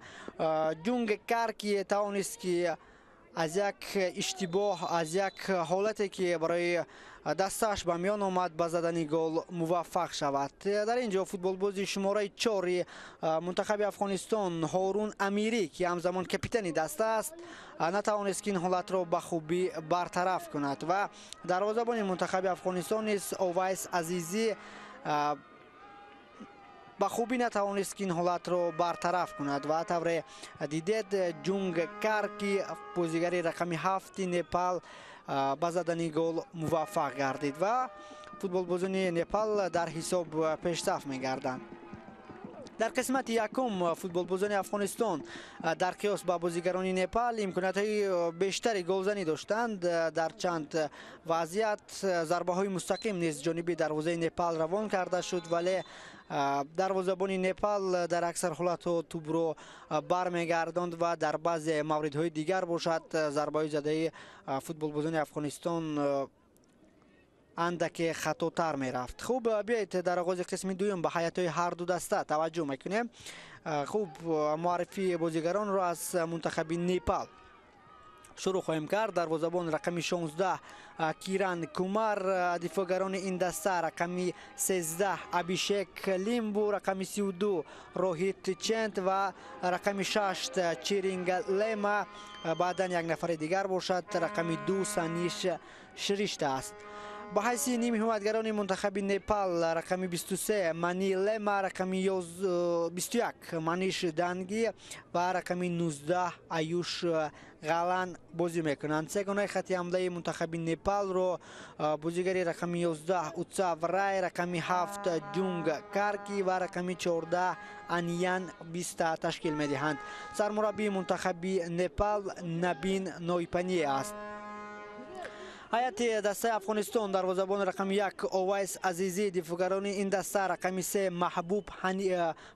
Ҷунг Карки тавонист, ки аз як иштибоҳ, аз як ҳолате, ки барои дастааш ба миён омад, ба задани гол муваффақ шавад. Дар ин ҷо футболбози шумораи 4 мунтахаби Афғонистон Ҳорун Амирӣ, ки ҳамзамон капитани даста аст, натавонист, ки ин ҳолатро ба хубӣ бартараф кунад ва дарвозабони мунтахаби Афғонистон низ Овайс Азизӣ ба хубӣ натавонист, ки ин ҳолатро бартараф кунад ва тавре дидед, Ҷунг Карки, бозигари рақами 7 Непал, ба задани гол муваффақ гардид ва футболбозони Непал дар ҳисоб пешсаф мегарданд. Дар қисмати якум футболбозони Афғонистон дар қиёс ба бозигарони Непал имкониятҳои бештари голзанӣ доштанд. Дар чанд вазъият зарбаҳои мустақим низ ҷониби дарвозаи Непал равон карда шуд, вале дарвозабони Непал дар аксар ҳолатҳо тӯбро бармегардонд ва дар баъзе мавридҳои дигар бошад, зарбаҳои задаи футболбозони Афғонистон андаке хатотар мерафт. Хуб, биёед дар оғози қисми дуюм ба ҳайатҳои ҳар ду даста таваҷҷӯҳ мекунем. Хуб, муаррифии бозигаронро аз мунтахаби Непал шурӯъ хоҳем кард. Дарвозабон рақами 16 Киран Кумар, дифоъгарони ин даста рақами 13 Абишек Лимбу, рақами 32 Роҳит Чент ва рақами 6 Чиринг Лема. Баъдан як нафари дигар бошад, рақами 2 Саниш Шришта аст. Ба ҳайси ними ҳимоятгарони мунтахаби Непал рақами 23 Мани Лема, рақами 21 Маниш Данги ва рақами 19 Аюш Ғалан бозӣ мекунанд. Сегонаи хати ҳамлаи мунтахаби Непалро бозигари рақами 11 Утсав Рай, рақами 7 Ҷунг Карки ва рақами 14 Аньян Биста ташкил медиҳанд. Сармураббии мунтахаби Непал Набин Нойпание аст. Ҳайати дастаи Афғонистон дарвозабон рақами 1 Овайс Азизӣ, дифоъгарони ин даста рақами 3 Маҳбуб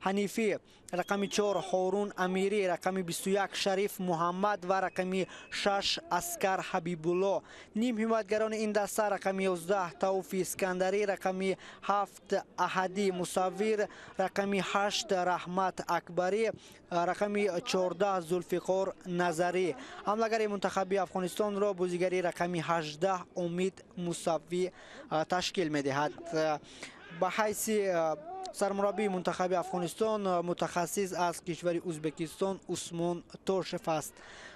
Ҳанифӣ, рақами 4 Ҳорун Амирӣ, рақами 21 Шариф Муҳаммад ва рақами 6 Аскар Ҳабибулло. Ним ҳимоятгарони ин даста рақами 11 Тауфи Искандарӣ, рақами 7 Аҳадӣ Мусаввир, рақами 8 Раҳмат Акбарӣ, рақами 14 Зулфиқор Назарӣ. Ҳамлагари мунтахаби Афғонистонро бозигари рақами 18 Умид Мусаввӣ ташкил медиҳад. Ба ҳайси сармураббии мунтахаби Афғонистон мутахассис аз кишвари Ӯзбекистон Усмон Тошев аст.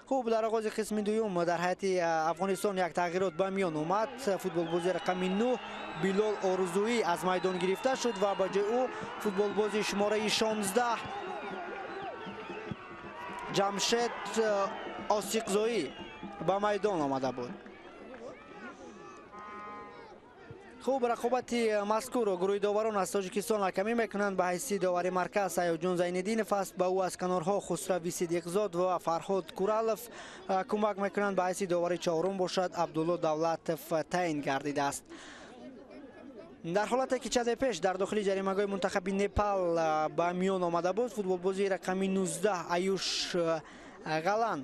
Хуб, дар оғози қисми дуюм дар ҳайати Афғонистон як тағйирот ба миён омад. Футболбози рақами 9 Билол Орзуӣ аз майдон гирифта шуд ва ба ҷои ӯ футболбози шумораи 16 Ҷамшед Осиқзоӣ ба майдон омада буд. Хуб, рақобати мазкурро гурӯҳи доварон аз Тоҷикистон ҳакамӣ мекунанд. Ба ҳайси довари марказ Саёдҷон Зайниддинов аст. Ба ӯ аз канорҳо Хусрави Сидиқзод ва Фарҳод Куралов кӯмак мекунанд. Ба ҳайси довари чорум бошад Абдулло Давлатов таъин гардидааст. Дар ҳолате ки чанде пеш дар дохили ҷаримагоҳи мунтахаби Непал ба миён омада буд, футболбози рақами 19 Аюш Ғалан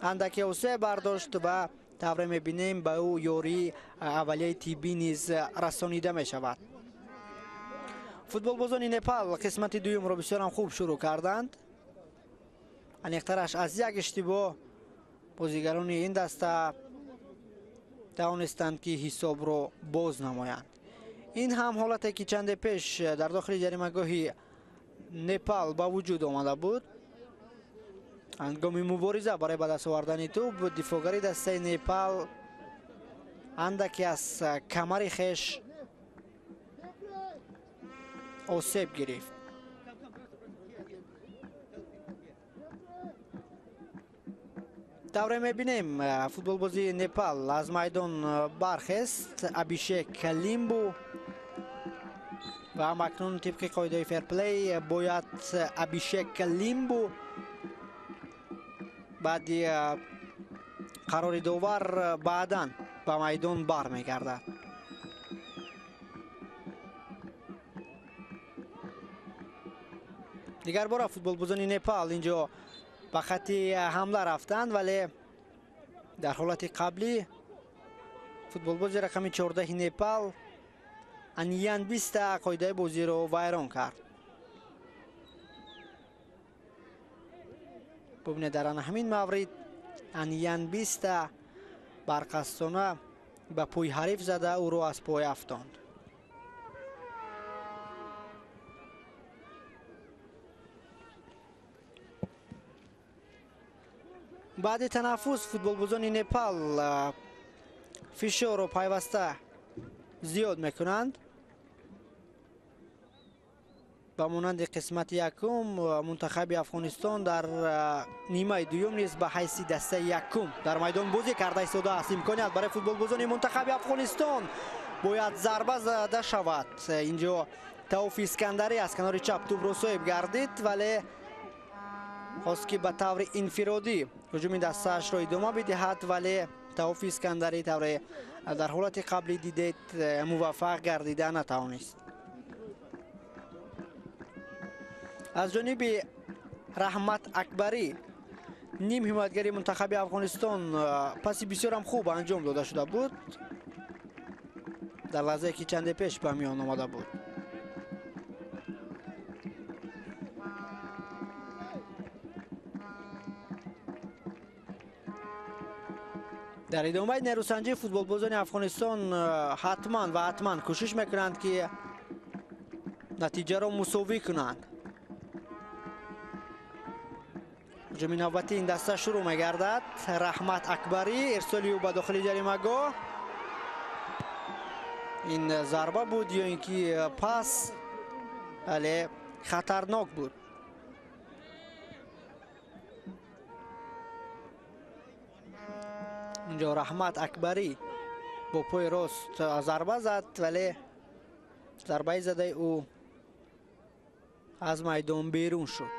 андаке осеб бардошт ва тавре мебинем ба ӯ ёрии аввалияи тиббӣ низ расонида мешавад. Футболбозони Непал қисмати дуюмро бисёрам хуб шурӯъ карданд. Аниқтараш аз як иштибоҳ бозигарони ин даста тавонистанд ки ҳисобро боз намоянд. Ин ҳам ҳолате ки чанде пеш дар дохили ҷаримагоҳи Непал ба вуҷуд омада буд. Ҳангоми мубориза барои ба даст овардани тӯб дифоъгари дастаи Непал андаке аз камари хеш осеб гирифт. Тавре мебинем футболбози Непал аз майдон бархест. Абишек Лимбу ва ҳамакнун тибқи қоидаи ферплей бояд Абишек Лимбу баъди қарори довар баъдан ба майдон бармегардад. Дигар бора футболбозони Непал инҷо ба хатти ҳамла рафтанд, вале дар ҳолати қаблӣ футболбози рақами 14 Непал Аниян Биста қоидаи бозиро вайрон кард. Бубинед, дар ҳамин маврид Аниян Биста барқастона ба пӯи ҳариф зада ӯро аз пой афтонд. Баъди танаффус футболбозони Непал фишорро пайваста зиёд мекунанд. Ба монанди қисмати якум мунтахаби Афғонистон дар нимаи дуюм низ ба ҳайси дастаи якум дар майдон бозӣ карда истодааст. Имконият барои футболбозони мунтахаби Афғонистон бояд зарба зада шавад. Инҷо Тауфи Искандарӣ аз канори чап тӯбро соҳиб гардид, вале хост ки ба таври инфиродӣ ҳуҷуми дастаашро идома бидиҳад, вале Тауфи Искандарӣ тавре дар ҳолати қаблӣ дидед муваффақ гардида натавонист. Аз ҷониби Раҳмат Акбарӣ ним ҳимоятгари мунтахаби Афғонистон паси бисёрам хуб анҷом дода шуда буд дар лаҳзае ки чанде пеш ба миён омада буд. Дар идомаи нерӯсанҷӣ футболбозони Афғонистон ҳатман ва ҳатман кӯшиш мекунанд ки натиҷаро мусовӣ кунанд. Ҳуҷуми навбатӣ ин даста шурӯъ мегардад. Раҳмат Акбарӣ ирсоли ӯ ба дохили ҷаримагоҳ. Ин зарба буд ё ин ки пас, вале хатарнок буд. Инҷо Раҳмат Акбарӣ бо пои рост зарба зад, вале зарбаи задаи ӯ аз майдон берун шуд.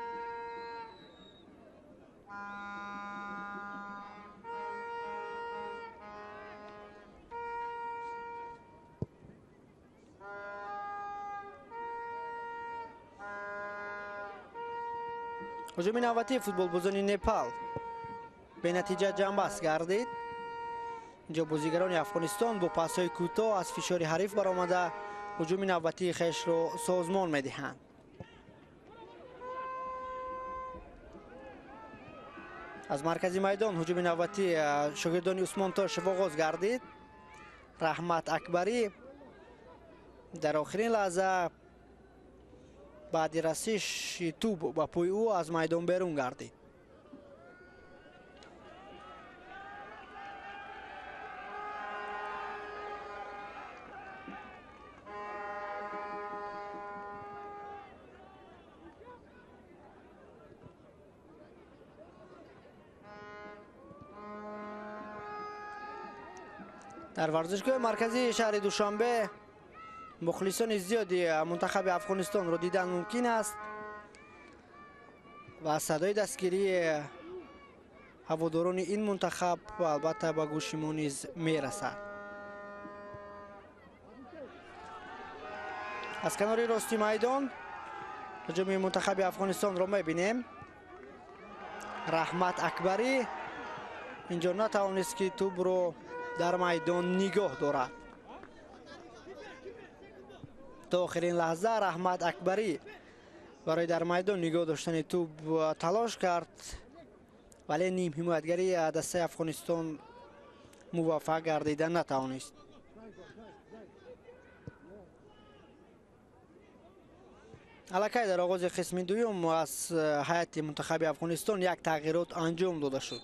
Ҳуҷуми навбатии футболбозони Непал бенатиҷа ҷамъбаст гардид. Инҷо бозигарони Афғонистон бо пасҳои кӯтоҳ аз фишори ҳариф баромада ҳуҷуми навбатии хешро созмон медиҳанд. Аз маркази майдон ҳуҷуми навбатӣ шогирдони Усмон Тошев оғоз гардид. Раҳмат Акбарӣ дар охирин лаҳза баъди расиши тӯб ба пои ӯ аз майдон берун гардид. Дар варзишгоҳи марказии шаҳри Душанбе мухлисони зиёди мунтахаби Афғонистонро дидан мумкин аст ва садои дастгирии ҳаводорони ин мунтахаб албатта ба гӯши мо низ мерасад. Аз канори рости майдон ҳуҷуми мунтахаби Афғонистонро мебинем. Раҳмат Акбарӣ инҷо натавонист ки тӯбро дар майдон нигоҳ дорад. То охирин лаҳза Раҳмат Акбарӣ барои дар майдон нигоҳ доштани тӯб талош кард, вале ним ҳимоятгари дастаи Афғонистон муваффақ гардида натавонист. Аллакай дар оғози қисми дуюм аз ҳайати мунтахаби Афғонистон як тағйирот анҷом дода шуд.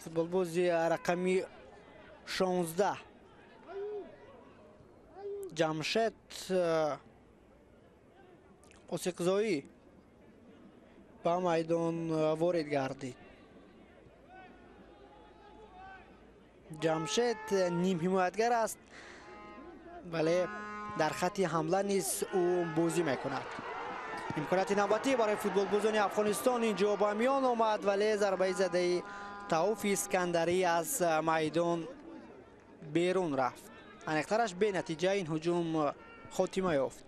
Футболбози рақами 16 Ҷамшед Осиқзоӣ ба майдон ворид гардид. Ҷамшед нимҳимоятгар аст, вале дар хатти ҳамла низ ӯ бозӣ мекунад. Имконияти навбатӣ барои футболбозони Афғонистон инҷо ба миён омад, вале зарбаи задаи Тауф Искандарӣ аз майдон берун рафт. Аниқтараш бенатиҷа ин ҳуҷум хотима ёфт.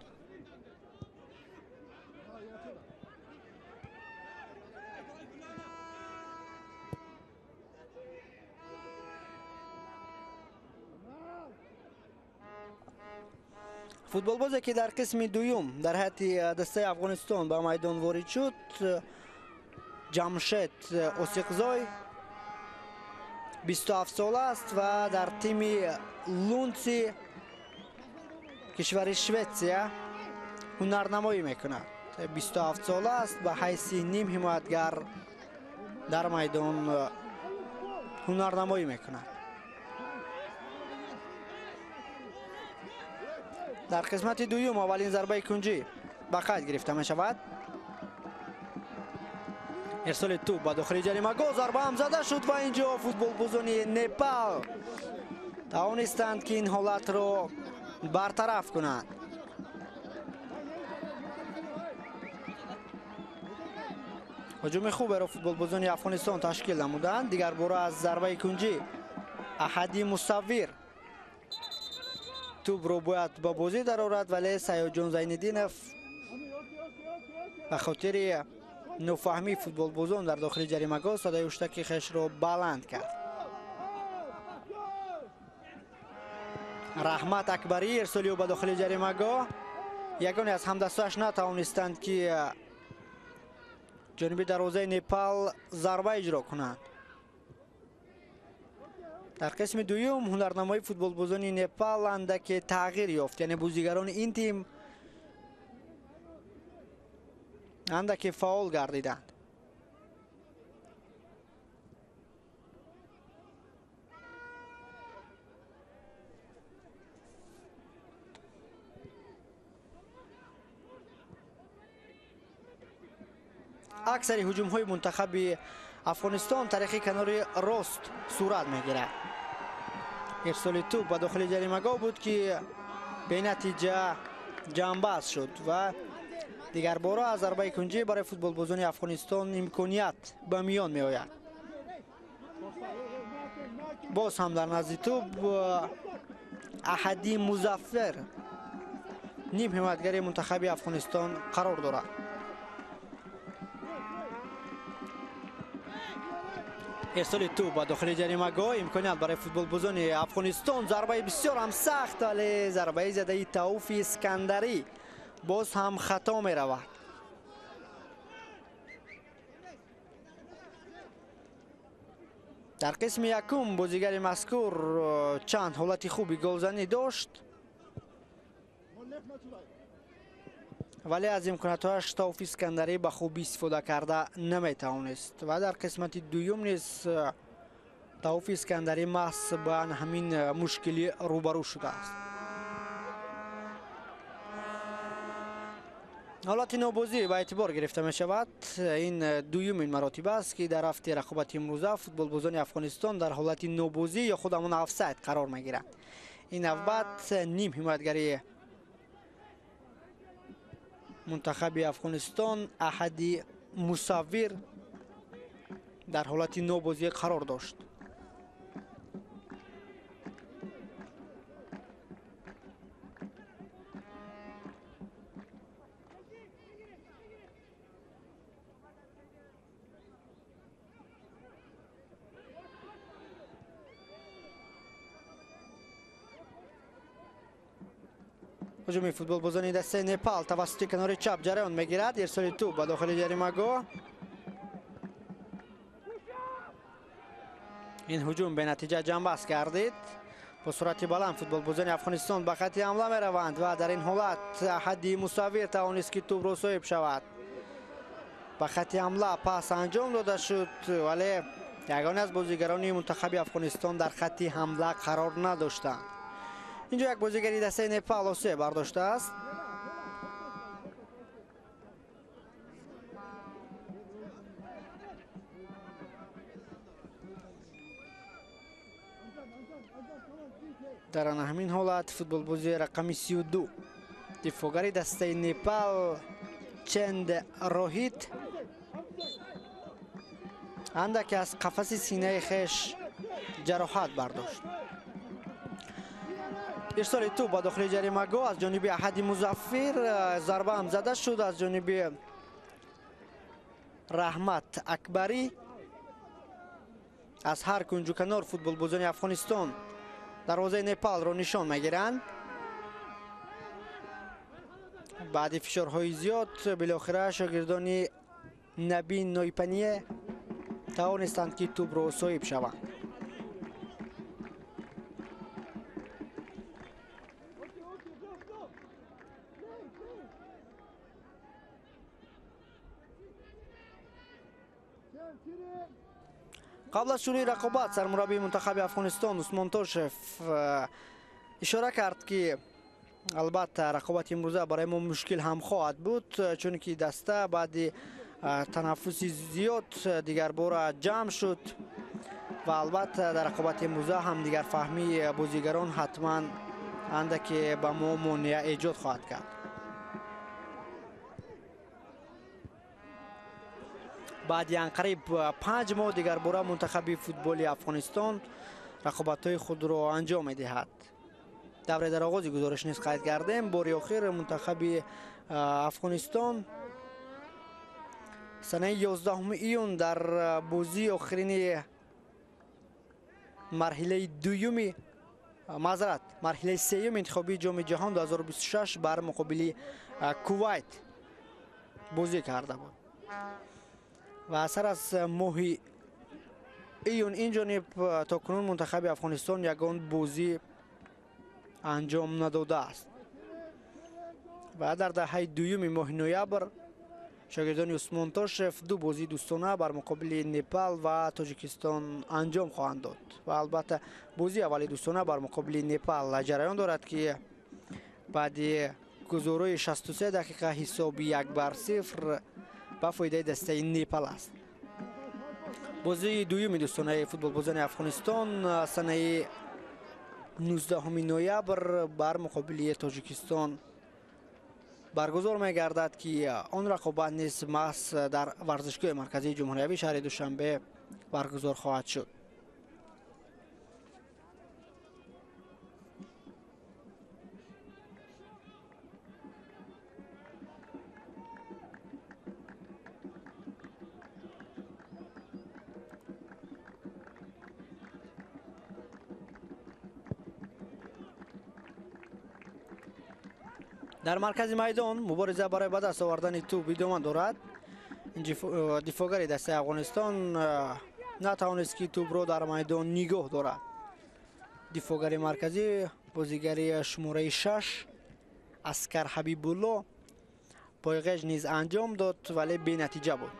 Футболбозе ки дар қисми дуюм дар ҳайати дастаи Афғонистон ба майдон ворид шуд, Ҷамшед Осиқзой 27 сола аст ва дар тими Лунци кишвари Шветсия ҳунарнамоӣ мекунад. 27 сола аст, ба ҳайси ним ҳимоятгар дар майдон ҳунарнамоӣ мекунад. Дар қисмати дуюм аввалин зарбаи кунҷӣ ба қайд гирифта мешавад. Ирсоли тӯб ба дохили ҷаримагоҳ, зарба ҳам зада шуд ва инҷо футболбозони Непал тавонистанд ки ин ҳолатро бартараф кунанд. Ҳуҷуми хуберо футболбозони Афғонистон ташкил намуданд. Дигарбора аз зарбаи кунҷӣ Аҳади Мусаввир тӯбро бояд ба бозӣ дарорад, вале Саёдҷон Зайниддинов ба хотири нофаҳмии футболбозон дар дохили ҷаримагоҳ садои ҳуштаки хешро баланд кард. Раҳмат Акбарӣ ирсоли ӯ ба дохили ҷаримагоҳ. Ягоне аз ҳамдастааш натавонистанд ки ҷониби дарвозаи Непал зарба иҷро кунанд. Дар қисми дуюм ҳунарнамоии футболбозони Непал андаке тағйир ёфт, яъне бозигарони ин тим андаке фаъол гардиданд. Аксари ҳуҷумҳои мунтахаби Афғонистон тариқи канори рост сурат мегирад. Ирсоли тӯб ба дохили ҷаримагоҳ буд ки бенатиҷа ҷамъбаст шуд ва дигарбора аз зарбаи кунҷӣ барои футболбозони Афғонистон имконият ба миён меояд. Боз ҳам дар назди тӯб Аҳади Музаффар ним ҳимоятгари мунтахаби Афғонистон қарор дорад. Ирсоли тӯб ба дохили ҷаримагоҳ, имконият барои футболбозони Афғонистон. Зарбаи бисёр ҳам сахт, вале зарбаи задаи Тауфи Искандарӣ боз ҳам хато меравад. Дар қисми якум бозигари мазкур чанд ҳолати хуби голзанӣ дошт, вале аз имкониятҳояш Тауфи Искандарӣ ба хубӣ истифода карда наметавонист ва дар қисмати дуюм низ Тауфи Искандарӣ маҳз ба ҳамин мушкилӣ рӯбарӯ шудааст. Ҳолати нобозӣ ба эътибор гирифта мешавад. Ин дуюмин маротиба аст, ки дар рафти рақобати имрӯза футболбозони Афғонистон дар ҳолати нобозӣ ё худ ҳамон офсайд қарор мегиранд. Ин навбат ним ҳимоятгари мунтахаби Афғонистон Аҳади Мусаввир дар ҳолати нобозӣ қарор дошт. Ҳуҷуми футболбозони дастаи Непал тавассути канори чап ҷараён мегирад. Ирсоли тӯб ба дохили ҷаримагоҳ. Ин ҳуҷум бенатиҷа ҷамъбаст гардид. Бо суръати баланд футболбозони Афғонистон ба хатти ҳамла мераванд ва дар ин ҳолат Аҳади Мусаввир тавонист, ки тӯбро соҳиб шавад. Ба хатти ҳамла пас анҷом дода шуд, вале ягоне аз бозигарони мунтахаби Афғонистон дар хатти ҳамла қарор надоштанд. Инҷо як бозигари дастаи Непал осеб бардоштааст. Дар ана ҳамин ҳолат футболбози рақами 32 дифоъгари дастаи Непал Ченд Роҳит андаке аз қафаси синаи хеш ҷароҳат бардошт. Ирсоли тӯб ба дохили ҷаримагоҳ аз ҷониби Аҳади Музаффир, зарба ҳам зада шуд аз ҷониби Раҳмат Акбарӣ. Аз ҳар кунҷу канор футболбозони Афғонистон дарвозаи Непалро нишон мегиранд. Баъди фишорҳои зиёд билохира шогирдони Набин Нойпание тавонистанд, ки тӯбро соҳиб шаванд. Қабл аз шурӯи рақобат сармураббии мунтахаби Афғонистон Усмон Тошев ишора кард, ки албатта рақобати имрӯза барои мо мушкил ҳам хоҳад буд, чунки даста баъди танаффуси зиёд дигарбора ҷамъ шуд ва албатта дар рақобати имрӯза ҳам дигарфаҳмии бозигарон ҳатман андаке ба мо монеа эҷод хоҳад кард. Баъди анқариб 5 моҳ дигарбора мунтахаби футболи Афғонистон рақобатҳои худро анҷом медиҳад. Давре дар оғози гузориш низ қайд кардем, бори охир мунтахаби Афғонистон санаи 11 июн дар бозии охирини марҳилаи дуюми маъзарат марҳилаи сеюми интихобии ҷоми ҷаҳон 2026 бар муқобили Кувайт бозӣ карда буд. Ва сар аз моҳи июн ин ҷониб то кунун мунтахаби Афғонистон ягон бозӣ анҷом надодааст. Ва дар даҳаи дуюми моҳи ноябр шогирдони Усмон Тошев ду бозии дӯстона бар муқобили Непал ва Тоҷикистон анҷом хоҳанд дод. Ва албатта бозии аввали дӯстона бар муқобили Непал ҷараён дорад, ки баъди гузорои 63 дақиқа ҳисоби 1-0 ба фоидаи дастаи Непал аст. Бозии дуюми дӯстонаи футболбозони Афғонистон санаи 19 ноябр бар муқобили Тоҷикистон баргузор мегардад, ки он рақобат низ маҳз дар варзишгоҳи марказии ҷумҳуриявии шаҳри Душанбе баргузор хоҳад шуд. Дар маркази майдон мубориза барои ба даст овардани тӯб идома дорад. Дифоъгари дастаи Афғонистон натавонист ки тӯбро дар майдон нигоҳ дорад. Дифоъгари марказӣ бозигари шумораи 6 Аскар Ҳабибулло пойғеж низ анҷом дод, вале бенатиҷа буд.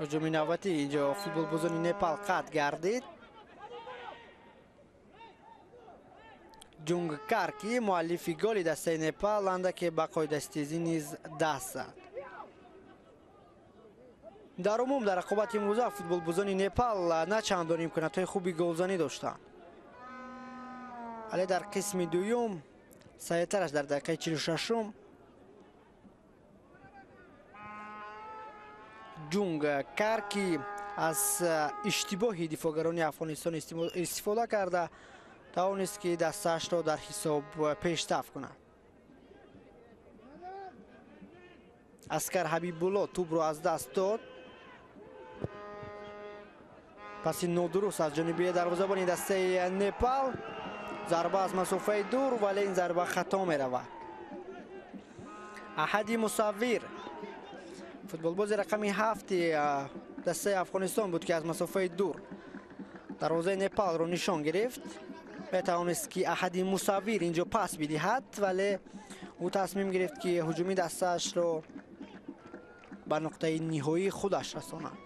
Ҳуҷуми навбатӣ инҷо футболбозони Непал қатъ гардид. Ҷунг Карки муаллифи голи дастаи Непал андаке ба қоидастезӣ низ даст зад. Дар умум дар рақобати имрӯза футболбозони Непал на чандон имкониятҳои хуби голзанӣ доштанд, вале дар қисми дуюм саҳеҳтараш дар дақиқаи 46-ум Ҷунг Карки аз иштибоҳи дифоъгарони Афғонистон истифода карда тавонист ки дастаашро дар ҳисоб пештаф кунад. Аскар Ҳабибулло тӯбро аз даст дод. Паси нодуруст аз ҷониби дарвозабони дастаи Непал, зарба аз масофаи дур, вале ин зарба хато меравад. Аҳади Мусаввир футболбози рақами 7 дастаи Афғонистон буд ки аз масофаи дур дарвозаи Непалро нишон гирифт. Метавонист ки Аҳади Мусаввир инҷо пас бидиҳад, вале ӯ тасмим гирифт ки ҳуҷуми дастаашро ба нуқтаи ниҳоии худаш расонад.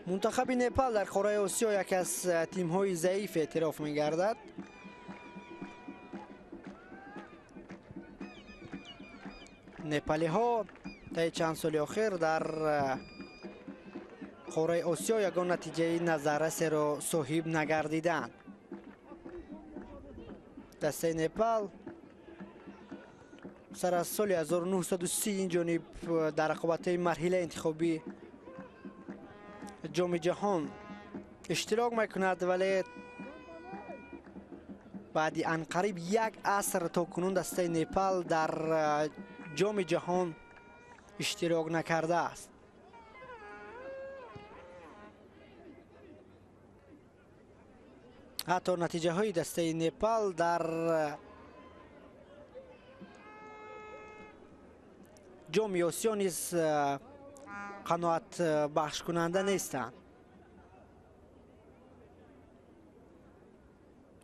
Мунтахаби Непал дар қораи Осиё яке аз тимҳои заиф эътироф мегардад. Непалиҳо таи чанд соли охир дар қораи Осиё ягон натиҷаи назаррасеро соҳиб нагардиданд. Дастаи Непал сар аз соли 1930 ин ҷониб дар рақобатҳои марҳилаи интихобӣ ҷоми ҷаҳон иштирок мекунад, вале баъди анқариб як аср то кунун дастаи Непал дар ҷоми ҷаҳон иштирок накардааст. Ҳатто натиҷаҳои дастаи Непал дар ҷоми Осиё низ қаноатбахшкунанда нестанд.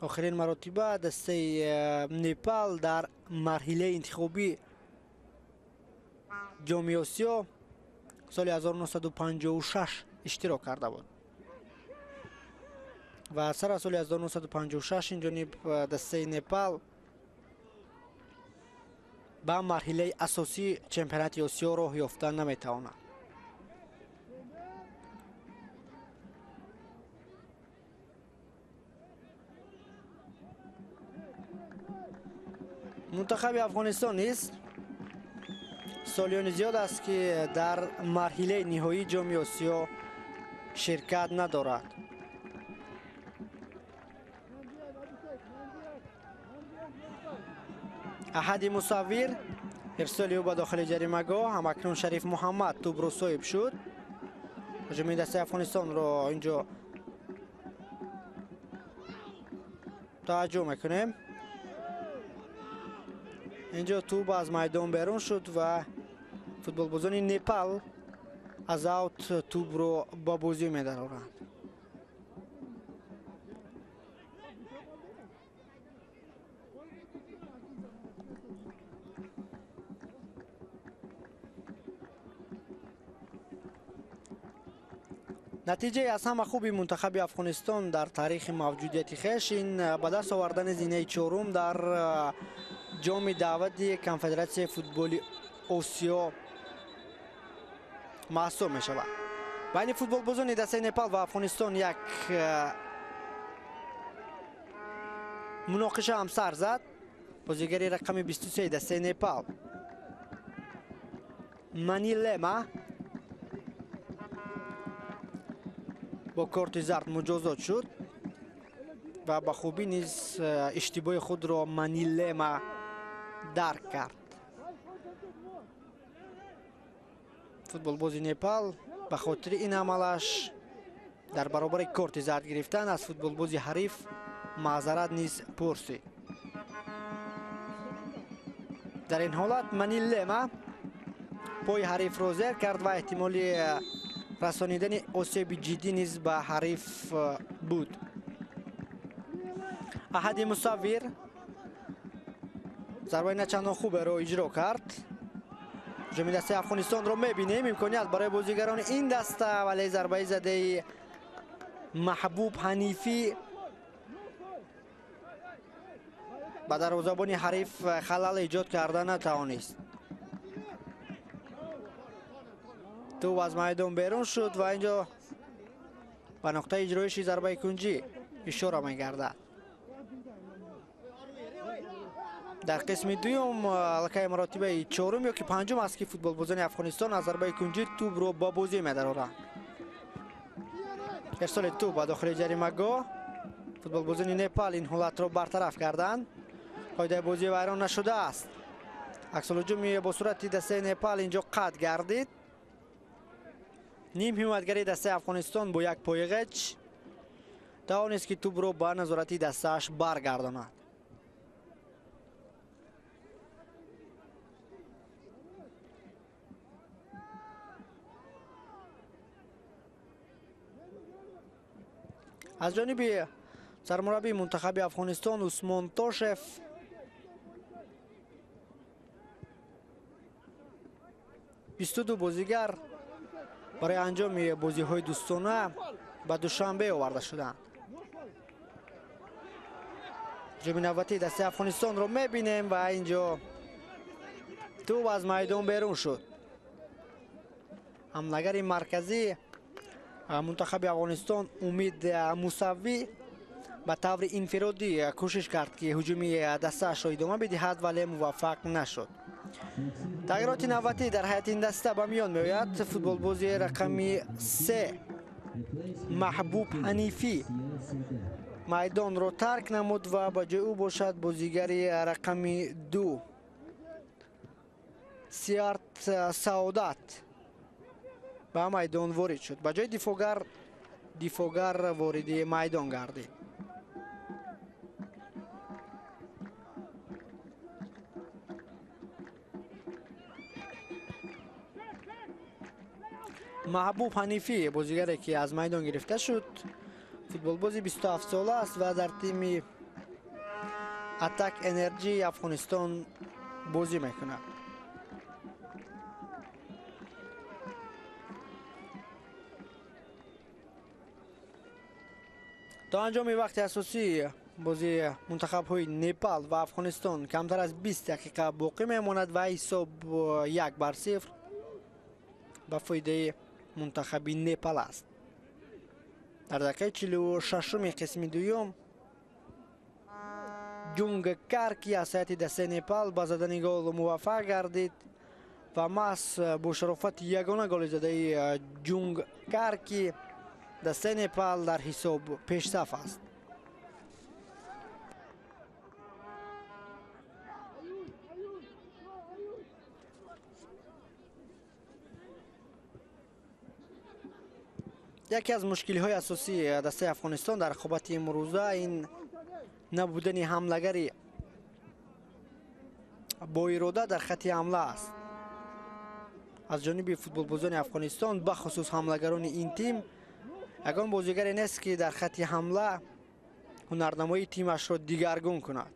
Охирин маротиба дастаи Непал дар марҳилаи интихобӣ ҷоми Осиё соли 1956 иштирок карда буд ва сар аз соли 1956 ин ҷониб дастаи Непал ба марҳилаи асосии чемпионати Осиё роҳ ёфта наметавонад. Мунтахаби Афғонистон низ солиёни зиёд аст ки дар марҳилаи ниҳоии ҷоми Осиё ширкат надорад. Аҳади Мусаввир ирсоли ӯ ба дохили ҷаримагоҳ, ҳамакнун Шариф Муҳаммад тӯбро соҳиб шуд. Ҳуҷуми дастаи Афғонистонро инҷо таваҷҷӯҳ мекунем. Инҷо тӯб аз майдон берун шуд ва футболбозони Непал аз аут тӯбро ба бозӣ медароранд. Натиҷаи аз ҳама хуби мунтахаби Афғонистон дар таърихи мавҷудияти хеш ин ба даст овардани зинаи чорум дар ҷоми даъвати конфедератсияи футболи Осиё маҳсуб мешавад. Байни футболбозони дастаи Непал ва Афғонистон як муноқиша ҳам сар зад. Бозигари рақами 23 дастаи Непал Мани Лема бо корти зард муҷозот шуд ва ба хубӣ низ иштибоҳи худро Манилема дарк кард. Футболбози Непал ба хотири ин амалаш дар баробари корти зард гирифтан аз футболбози ҳариф маъзарат низ пурсид. Дар ин ҳолат Манилема пои ҳарифро зер кард ва эҳтимоли расонидани осеби ҷиддӣ низ ба ҳариф буд. Аҳади Мусаввир зарбаи начандон хуберо иҷро кард. Ҳуҷуми дастаи Афғонистонро мебинем. Имконият барои бозигарони ин даста, вале зарбаи задаи Маҳбуб Ҳанифӣ ба дарвозабони ҳариф халал эҷод карда натавонист. Тӯб аз майдон берун шуд ва инҷо ба нуқтаи иҷроиши зарбаи кунҷӣ ишора мегардад. Дар қисми дуюм аллакай маротибаи чорум ё ки панҷум аст, ки футболбозони Афғонистон аз зарбаи кунҷӣ тӯбро ба бозӣ медароранд. Ирсоли тӯб ба дохили ҷаримагоҳ. Футболбозони Непал ин ҳолатро бартараф карданд. Қоидаи бозӣ вайрон нашудааст. Аксулҳуҷуми бо сурати дастаи Непал инҷо қатъ гардид. Ним ҳимоятгари дастаи Афғонистон бо як пои ғеч тавонист, ки тӯбро ба назорати дастааш баргардонад. Аз ҷониби сармураббии мунтахаби Афғонистон Усмон Тошев 22 бозигар барои анҷоми бозиҳои дӯстона ба Душанбе оварда шуданд. Ҳуҷуми навбатии дастаи Афғонистонро мебинем ва инҷо тӯб аз майдон берун шуд. Ҳамлагари марказӣ мунтахаби Афғонистон Умид Мусаввӣ ба таври инфиродӣ кӯшиш кард, ки ҳуҷуми дастаашро идома бидиҳад, вале муваффақ нашуд. Тағйироти навбатӣ дар ҳайати ин даста ба миён меояд. Футболбози рақами 3 Маҳбуб Ҳанифӣ майдонро тарк намуд ва ба ҷои ӯ бошад бозигари рақами 2 Сиарт Саодат ба майдон ворид шуд. Ба ҷои дифогар вориди майдон гардид. Маҳбуб Ҳанифӣ, бозигаре ки аз майдон гирифта шуд, футболбози 27 сола аст ва дар тими Атак Энерҷи Афғонистон бозӣ мекунад. То анҷоми вақти асосӣ бозии мунтахабҳои Непал ва Афғонистон камтар аз 20 дақиқа боқӣ мемонад ва ҳисоб 1-0 ба фоидаи мунтахаби Непал аст. Дар дақиқаи 46-уми қисми дуюм Ҷунг Карки аз ҳайати дастаи Непал ба задани гол муваффақ гардид ва маҳз бо шарофати ягона голи задаи Ҷунг Карки дастаи Непал дар ҳисоб пешсаф аст. Яке аз мушкилиҳои асосии дастаи Афғонистон дар рақобати имрӯза ин набудани ҳамлагари боирода дар хати ҳамла аст. Аз ҷониби футболбозони Афғонистон, бахусус ҳамлагарони ин тим, ягон бозигаре нест, ки дар хати ҳамла ҳунарнамоии тимашро дигаргун кунад.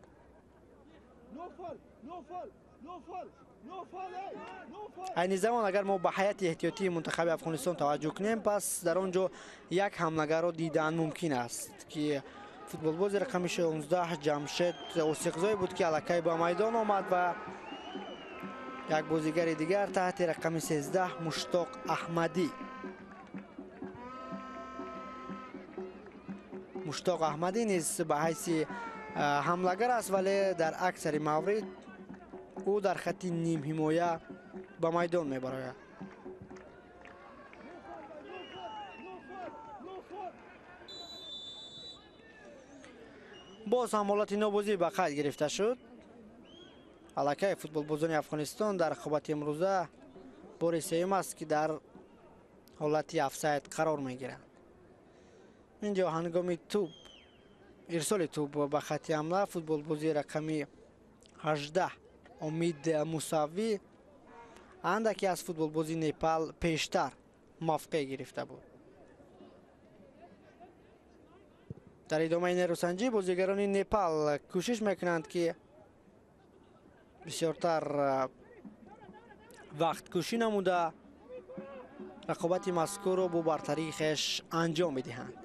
Айни замон агар мо ба ҳайати эҳтиётии мунтахаби Афғонистон таваҷҷӯҳ кунем, пас дар он ҷо як ҳамлагарро дидан мумкин аст, ки футболбози рақами 16 Ҷамшед Осиқзой буд, ки аллакай ба майдон омад ва як бозигари дигар таҳти рақами 13 Муштоқ Аҳмадӣ. Муштоқ Аҳмадӣ низ ба ҳайси ҳамлагар аст, вале дар аксари маврид ӯ дар хати нимҳимоя ба майдон мебарояд. Боз ҳам ҳолати нобозӣ ба қайд гирифта шуд. Аллакай футболбозони Афғонистон дар рақобати имрӯза бори сеюм аст, ки дар ҳолати офсайд қарор мегиранд. Инҷо ҳангоми тӯб ирсоли тӯб ба хати ҳамла футболбози рақами 18 Умид Мусавӣ андаке аз футболбози Непал пештар мавқеъ гирифта буд. Дар идомаи нерӯсанҷӣ бозигарони Непал кӯшиш мекунанд, ки бисёртар вақткушӣ намуда рақобати мазкурро бо бартарии хеш анҷом медиҳанд.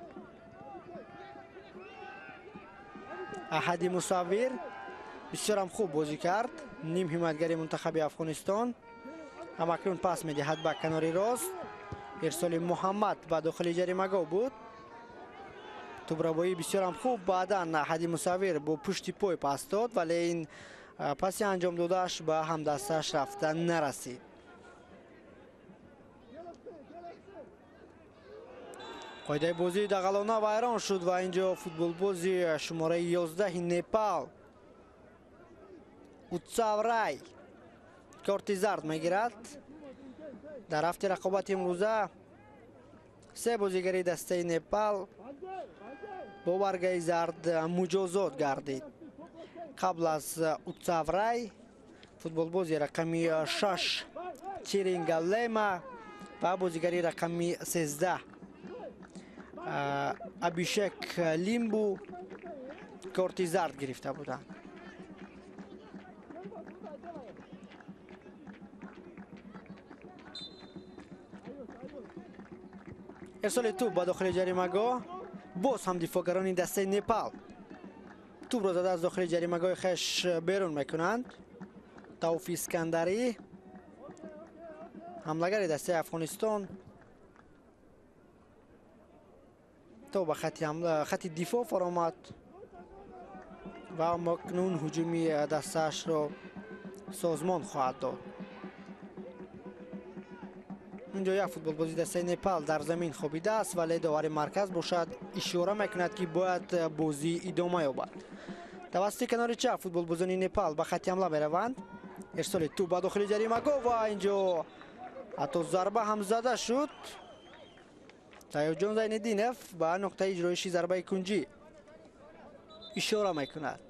Аҳади Мусаввир бисёрам хуб бозӣ кард. Ним ҳимоятгари мунтахаби Афғонистон ҳамакнун пас медиҳад ба канори рост. Ирсоли Муҳаммад ба дохили ҷаримагоҳ буд. Тӯбравоӣ бисёрам хуб. Баъдан Аҳади Мусаввир бо пушти пой пас дод, вале ин паси анҷом додааш ба ҳамдастааш рафта нарасид. Қоидаи бозии дағалона вайрон шуд ва инҷо футболбози шумораи 11 Непал Утсаврай корти зард мегирад. Дар рафти рақобати имрӯза се бозигари дастаи Непал бо баргаи зард муҷозот гардид. Қабл аз Утсаврай футболбози рақами 6 Чирингалема ва бозигари рақами 13 Абишек Лимбу корти зард гирифта буданд. Ирсоли тӯб ба дохили ҷаримагоҳ. Боз ҳам дифоъгарони дастаи Непал тӯбро зада аз дохили ҷаримагоҳи хеш берун мекунанд. Тауф Искандарӣ ҳамлагари дастаи Афғонистон то ба хати дифоъ фаромад ва акнун ҳуҷуми дастаашро созмон хоҳад дод. Инҷо як футболбози дастаи Непал дар замин хобидааст, вале довари марказ бошад ишора мекунад, ки бояд бозӣ идома ёбад. Тавассути канори чап футболбозони Непал ба хати ҳамла мераванд. Ирсоли тӯб ба дохили ҷаримагоҳ ва инҷо ҳатто зарба ҳам зада шуд. Таёбҷон Зайниддинов ба нуқтаи иҷроиши зарбаи кунҷӣ ишора мекунад.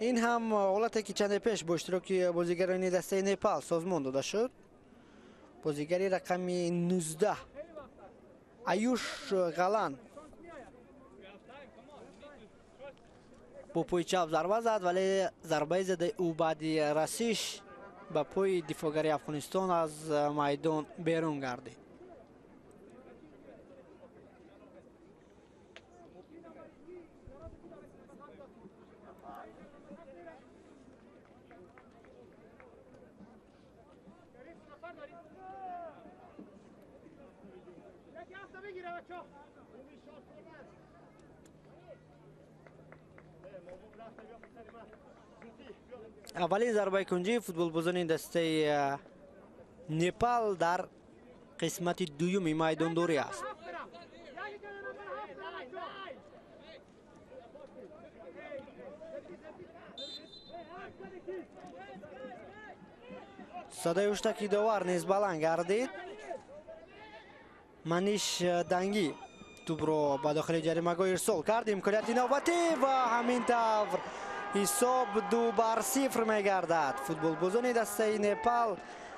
Ин ҳам ҳолате ки чанде пеш бо иштироки бозигарони дастаи Непал созмон дода шуд. Бозигари рақами 19 Аюш Ғалан бо пои чап зарба зад, вале зарбаи задаи ӯ баъди расиш ба пои дифоъгари Афғонистон аз майдон берун гардид. Аввалин зарбаи кунҷии футболбозони дастаи Непал дар қисмати дуюми майдондорӣ аст. Садои ҳуштаки довар низ баланд гардид. Маниш Дангӣ тӯбро ба дохили ҷаримагоҳ ирсол кард. Имконияти навбатӣ ва ҳамин тавр ҳисоб 2-0 мегардад. Футболбозони дастаи Непал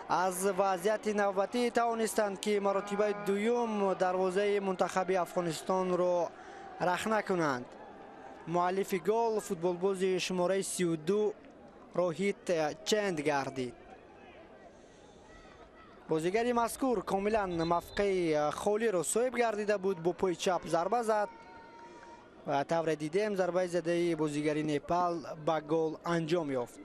аз вазъияти навбатӣ тавонистанд, ки маротибаи дуюм дарвозаи мунтахаби Афғонистонро рахна кунанд. Муаллифи гол футболбози шумораи 32 Роҳит Ченд гардид. Бозигари мазкур комилан мавқеи холиро соҳиб гардида буд, бо пои чап зарба зад ва тавре дидем зарбаи задаи бозигари Непал ба гол анҷом ёфт.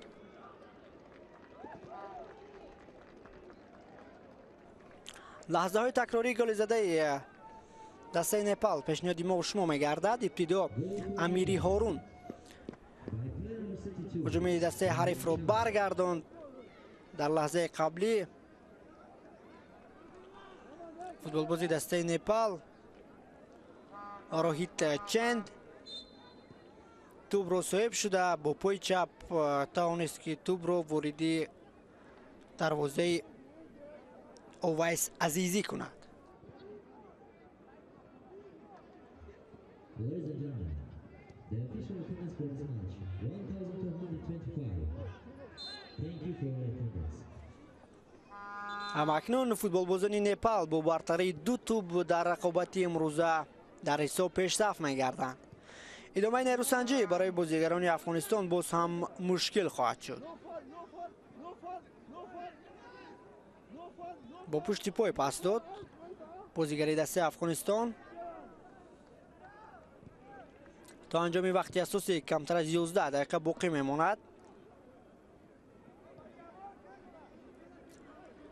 Лаҳзаҳои такрории голи задаи дастаи Непал пешниҳоди мо шумо мегардад. Ибтидо Амири Ҳорун ҳуҷуми дастаи ҳарифро баргардонд. Дар лаҳзаи қаблӣ Футболбози дастаи Непал Роҳит Ченд тӯбро соҳиб шуда, бо пои чап тавонист, ки тӯбро вориди дарвозаи Овайс Азизӣ кунад. Ladies and gentlemen, the official attendance for this match 1225. Thank you for your attendance. Ҳамакнун футболбозони Непал бо бартарии 2 тӯб дар рақобати имрӯза дар ҳисоб пешсаф мегарданд. Идомаи нерӯсанҷӣ барои бозигарони Афғонистон боз ҳам мушкил хоҳад шуд. Бо пушти пой пас дод бозигари дастаи Афғонистон. То анҷоми вақти асосӣ камтар аз 11 дақиқа боқӣ мемонад.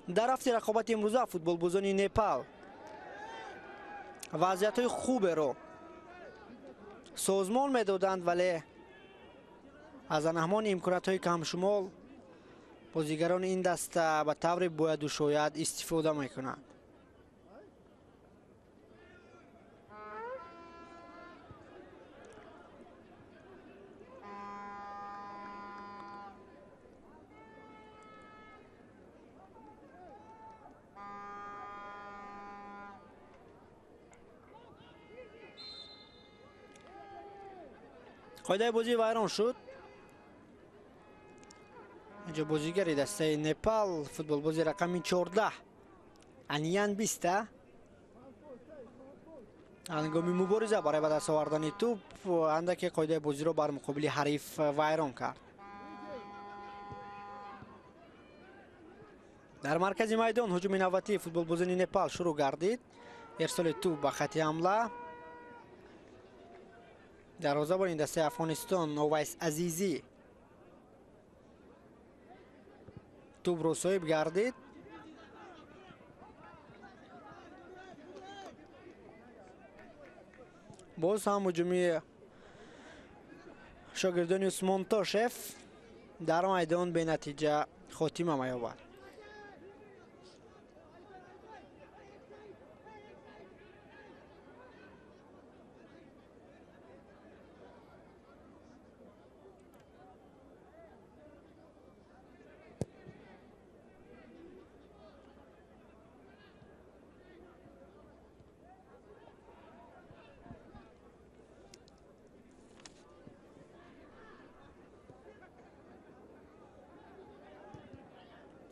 Дар рафти рақобати имрӯза футболбозони Непал вазъиятҳои хуберо созмон медоданд, вале аз анаҳмони имкониятҳои камшумол бозигарони ин даста ба таври бояду шояд истифода мекунанд. Қоидаи бозӣ вайрон шуд. Инҷо бозигари дастаи Непал, футболбози рақами 14 Аниян 20, ҳангоми мубориза барои ба даст овардани тӯб андаке қоидаи бозиро бар муқобили ҳариф вайрон кард. Дар маркази майдон ҳуҷуми навбатии футболбозони Непал шурӯъ гардид. Ирсоли тӯб ба хати ҳамла. Дарвозабони дастаи Афғонистон Овайс Азизӣ тӯбро соҳиб гардид. Боз ҳам ҳуҷуми шогирдони Усмон Тошев дар майдон бенатиҷа хотима меёбад.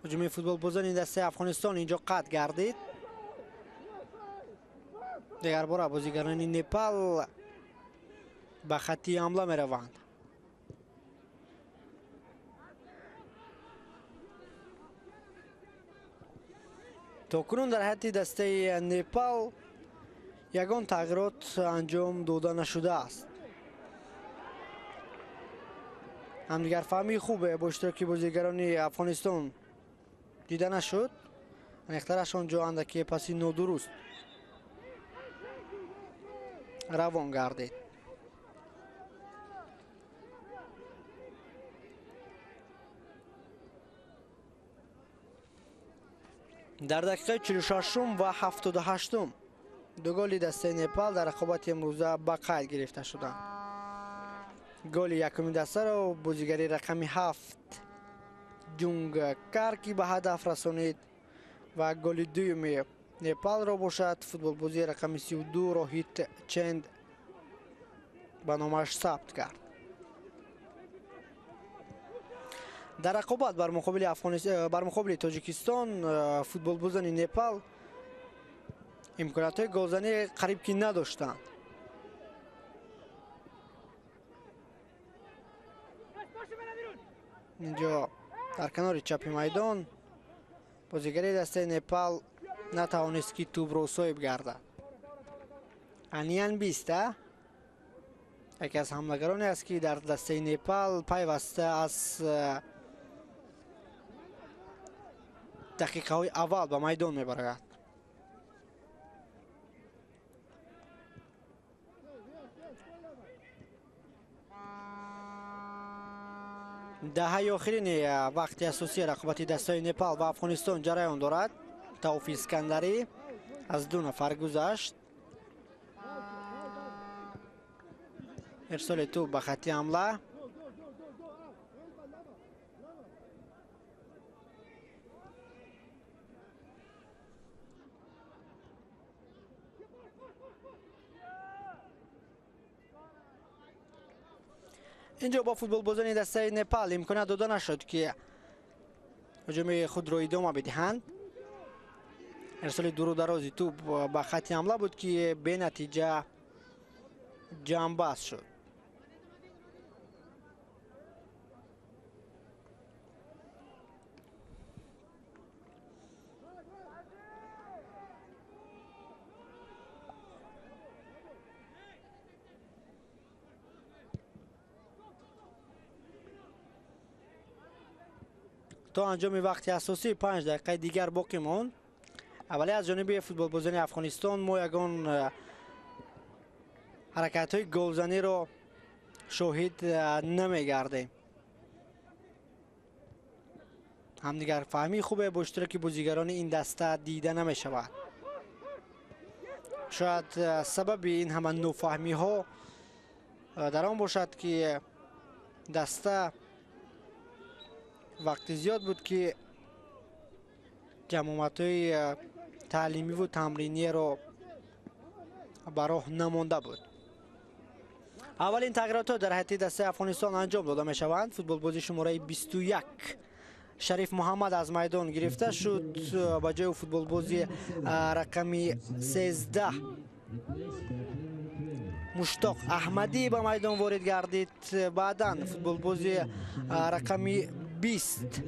Ҳуҷуми футболбозони дастаи Афғонистон инҷо қатъ гардид. Дигарбора бозигарони Непал ба хати ҳамла мераванд. То кунун дар ҳайати дастаи Непал ягон тағйирот анҷом дода нашудааст. Ҳамдигарфаҳмии хубе бо иштироки бозигарони Афғонистон дида нашуд. Аниқтараш он ҷо андаке паси нодуруст равон гардид. Дар дақиқаи 46 ва 78 ду голи дастаи Непал дар рақобати имрӯза ба қайд гирифта шуданд. Голи якуми дастаро бозигари рақами 7 Ҷунг Карки ба ҳадаф расонид ва голи дуюми Непалро бошад футболбозии рақами 32 Роҳит Ченд ба номаш сабт кард. Дар рақобат бар муқобили Тоҷикистон футболбозони Непал имкониятҳои голзанӣ қариб ки надоштанд. Инҷо дар канори чапи майдон бозигари дастаи Непал натавонист, ки тӯбро соҳиб гардад. Аниян 20 яке аз ҳамлагароне аст, ки дар дастаи Непал пайваста аз дақиқаҳои аввал ба майдон мебарояд. Даҳаи охирини вақти асосии рақобати дастаи Непал ва Афғонистон ҷараён дорад. Тауф Искандарӣ Аз ду нафар гузашт. Ирсоли тӯб ба хатти ҳамла. Инҷо бо футболбозони дастаи Непал имконият дода нашуд, ки ҳуҷуми худро идома бидиҳанд. Ирсоли дуру дарози тӯб ба хатти ҳамла буд, ки бенатиҷа ҷамъбаст шуд. То анҷоми вақти асосӣ 5 дақиқаи дигар боқӣ монд. Аввале аз ҷониби футболбозони Афғонистон мо ягон ҳаракатҳои голзаниро шоҳид намегардем. Ҳамдигарфаҳмии хубе бо иштироки бозигарони ин даста дида намешавад. Шояд сабаби ин ҳама нофаҳмиҳо дар он бошад, ки даста вақти зиёд буд, ки ҷамъомадҳои таълимиву тамриниеро ба роҳ намонда буд. Аввалин тағйиротҳо дар ҳайати дастаи Афғонистон анҷом дода мешаванд. Футболбози шумораи 21 Шариф Муҳаммад аз майдон гирифта шуд. Ба ҷои футболбози рақами 13 Муштоқ Аҳмадӣ ба майдон ворид гардид. Баъдан футболбози рақами 20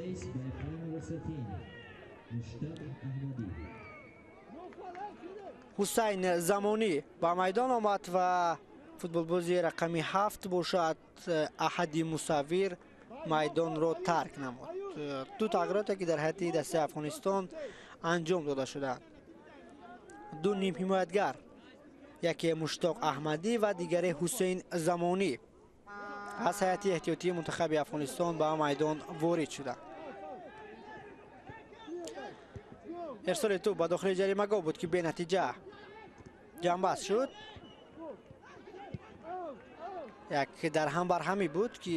Ҳусайн Замонӣ ба майдон омад ва футболбози рақами 7 бошад Аҳади Мусаввир майдонро тарк намуд. Ду тағйироте, ки дар ҳайати дастаи Афғонистон анҷом дода шуданд. Ду нимҳимоятгар, яке Муштоқ Аҳмадӣ ва дигаре Ҳусейн Замонӣ аз ҳайати эҳтиётии мунтахаби Афғонистон ба майдон ворид шуданд. Ирсоли тӯб ба дохили ҷаримагоҳ буд, ки бенатиҷа ҷамъбаст шуд. Як дарҳам барҳамӣ буд, ки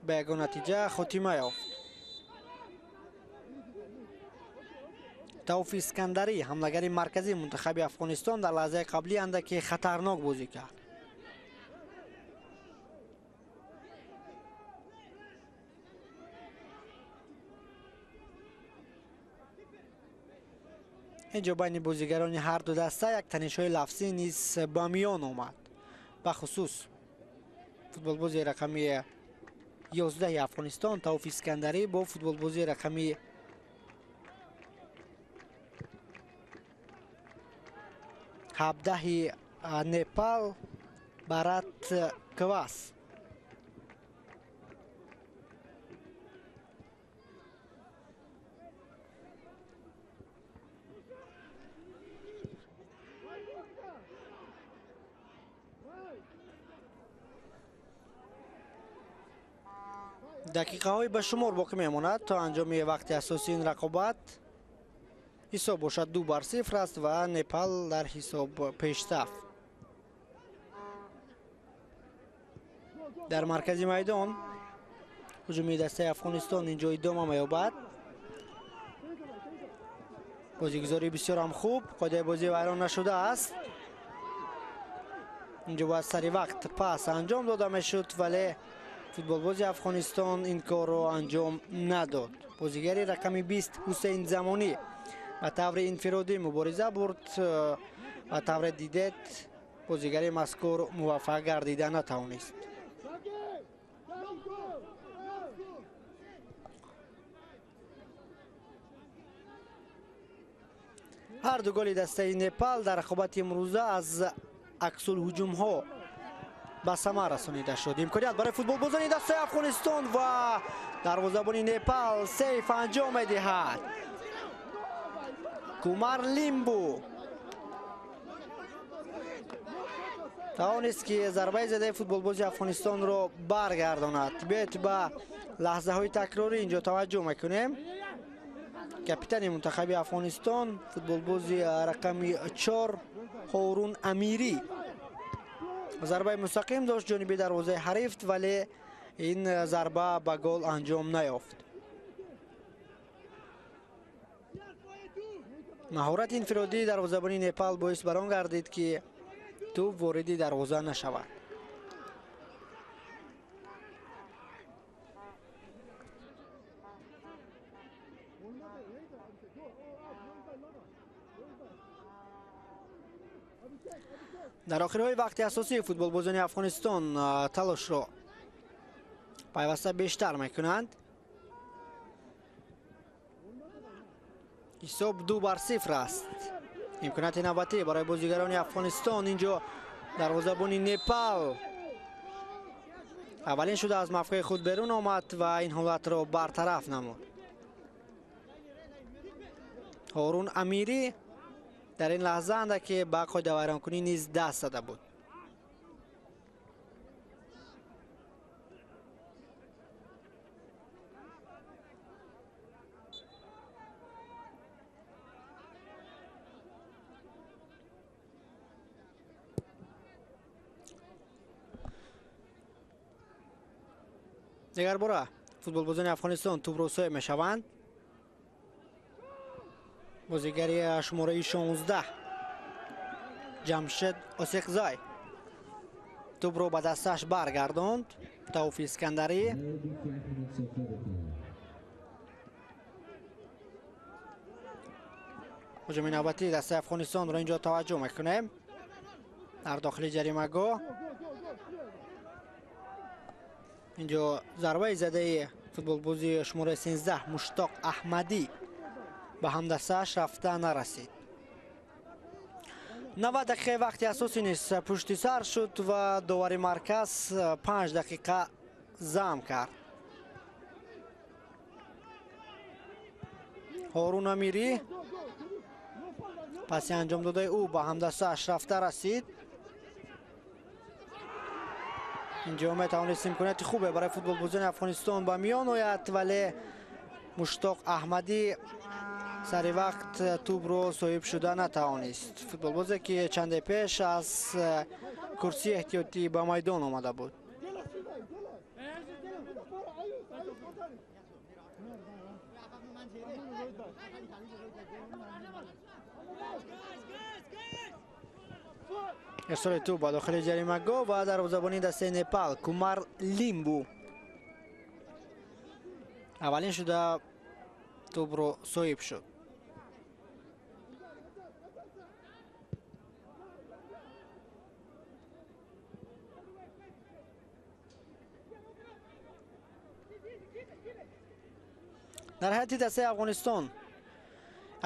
ба ягон натиҷа хотима ёфт. Тауф Искандарӣ, ҳамлагари марказии мунтахаби Афғонистон, дар лаҳзаи қаблӣ андаке хатарнок бозӣ кард. Инҷо байни бозигарони ҳар ду даста як танишҳои лафзӣ низ ба миён омад. Бахусус футболбози рақами 11 Афғонистон Тауф Искандарӣ бо футболбози рақами 17 Непал Барат Квас. Дақиқаҳои ба шумор боқӣ мемонад то анҷоми вақти асосии ин рақобат. Ҳисоб бошад 2-0 аст ва Непал дар ҳисоб пештафт. Дар маркази майдон ҳуҷуми дастаи Афғонистон инҷо идома меёбад. Бозигузорӣ бисёрам хуб, қоидаи бозӣ вайрон нашудааст. Инҷо бояд сари вақт пас анҷом дода мешуд, вале футболбози Афғонистон ин корро анҷом надод. Бозигари рақами 20 Ҳусейн Замонӣ ба таври инфиродӣ мубориза бурд ва тавре дидед бозигари мазкур муваффақ гардида натавонист. Ҳар ду голи дастаи Непал дар рақобати имрӯза аз аксулҳуҷумҳо ба самар расонида шуд. Имконият барои футболбозони дастаи Афғонистон ва дарвозабони Непал сейф анҷом медиҳад. Кумар Лимбу тавонист, ки зарбаи задаи футболбози Афғонистонро баргардонад. Биёед ба лаҳзаҳои такрорӣ инҷо таваҷҷӯҳ мекунем. Капитани мунтахаби Афғонистон, футболбози рақами 4 Ҳорун Амирӣ зарбаи мустақим дошт ҷониби дарвозаи ҳариф, вале ин зарба ба гол анҷом наёфт. Маҳорати инфиродии дарвозабони Непал боис бар он гардид, ки тӯб вориди дарвоза нашавад. Дар охирҳои вақти асосии футболбозони Афғонистон талошро пайваста бештар мекунанд. Ҳисоб 2-0 аст. Имконияти навбатӣ барои бозигарони Афғонистон. Инҷо дарвозабони Непал аввалин шуда аз мавқеи худ берун омад ва ин ҳолатро бартараф намуд. Ҳорун Амирӣ дар ин лаҳза андаке ба қоидавайронкунӣ низ даст зада буд. Дигарбора футболбозони Афғонистон тӯбро соҳиб мешаванд. Бозигари шумораи 16 Ҷамшед Осиқзай тӯбро ба дасташ баргардонд. Тауф Искандарӣ ҳуҷуми навбатии дастаи Афғонистонро инҷо таваҷҷӯҳ мекунем. Дар дохили ҷаримагоҳ инҷо зарбаи задаи футболбози шумораи 13 Муштоқ Аҳмадӣ ба ҳамдастааш рафта нарасид. 90 дақиқаи вақти асосӣ низ пушти сар шуд ва довари марказ 5 дақиқа зам кард. Ҳорун Амирӣ паси анҷом додаи ӯ ба ҳамдастааш рафта расид. Инҷо метавонист имконияти хубе барои футболбозони Афғонистон ба миён ояд, вале Муштоқ Аҳмадӣ сари вақт тӯбро соҳиб шуда натавонист. Футболбозе ки чанде пеш аз курсии эҳтиётӣ ба майдон омада буд. Ирсоли тӯб ба дохили ҷаримагоҳ ва дарвозабони дастаи Непал Кумар Лимбу аввалин шуда тӯбро соҳиб шуд. Дар ҳайати дастаи Афғонистон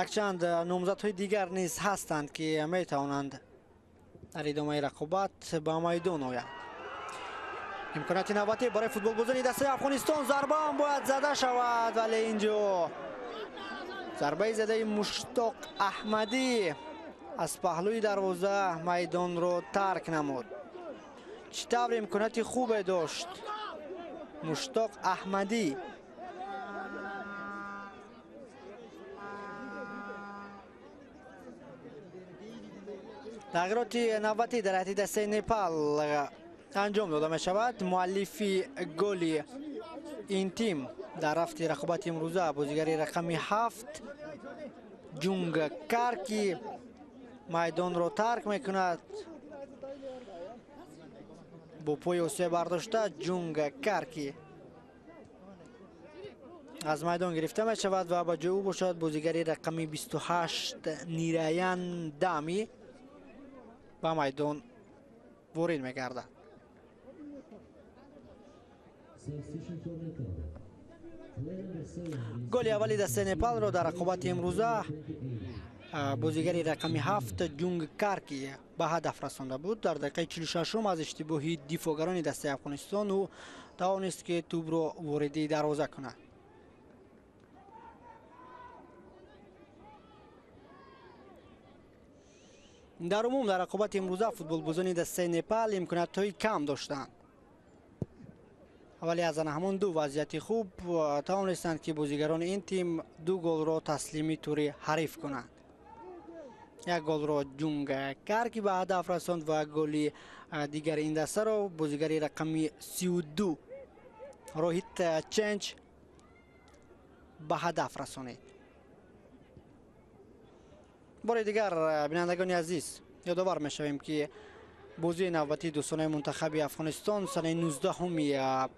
якчанд номзадҳои дигар низ ҳастанд, ки метавонанд дар идомаи рақобат ба майдон оянд. Имконияти навбатӣ барои футболбозони дастаи Афғонистон. Зарба ҳам бояд зада шавад, вале инҷо зарбаи задаи Муштоқ Аҳмадӣ аз паҳлӯи дарвоза майдонро тарк намуд. Чӣ тавр имконияти хубе дошт Муштоқ Аҳмадӣ. Тағйироти навбатӣ дар ҳайати дастаи Непал анҷом дода мешавад. Муаллифи голи ин тим дар рафти рақобати имрӯза бозигари рақами 7 Ҷунг Карки майдонро тарк мекунад. Бо пои осеб бардошта Ҷунг Карки аз майдон гирифта мешавад ва ба ҷои ӯ бошад бозигари рақами 28 Нираян Дами ба майдон ворид мегардад. Голи аввали дастаи Непалро дар рақобати имрӯза бозигари рақами 7 Ҷунг Карки ба ҳадаф расонда буд. Дар дақиқаи 46 аз иштибоҳи дифоъгарони дастаи Афғонистон ӯ тавонист, ки тӯбро вориди дарвоза кунад. Дар умум дар рақобати имрӯза футболбозони дастаи Непал имкониятҳои кам доштанд. Вале аз ҳамон ду вазъияти хуб тавонистанд, ки бозигарони ин тим ду голро таслими тури ҳариф кунанд. Як голро Ҷунга Карки ба ҳадаф расонд ва голи дигари ин дастаро бозигари рақами 32 Роҳит Ченч ба ҳадаф расонид. Бори дигар, бинандагони азиз, ёдовар мешавем, ки бозии навбатии дӯстонаи мунтахаби Афғонистон санаи 19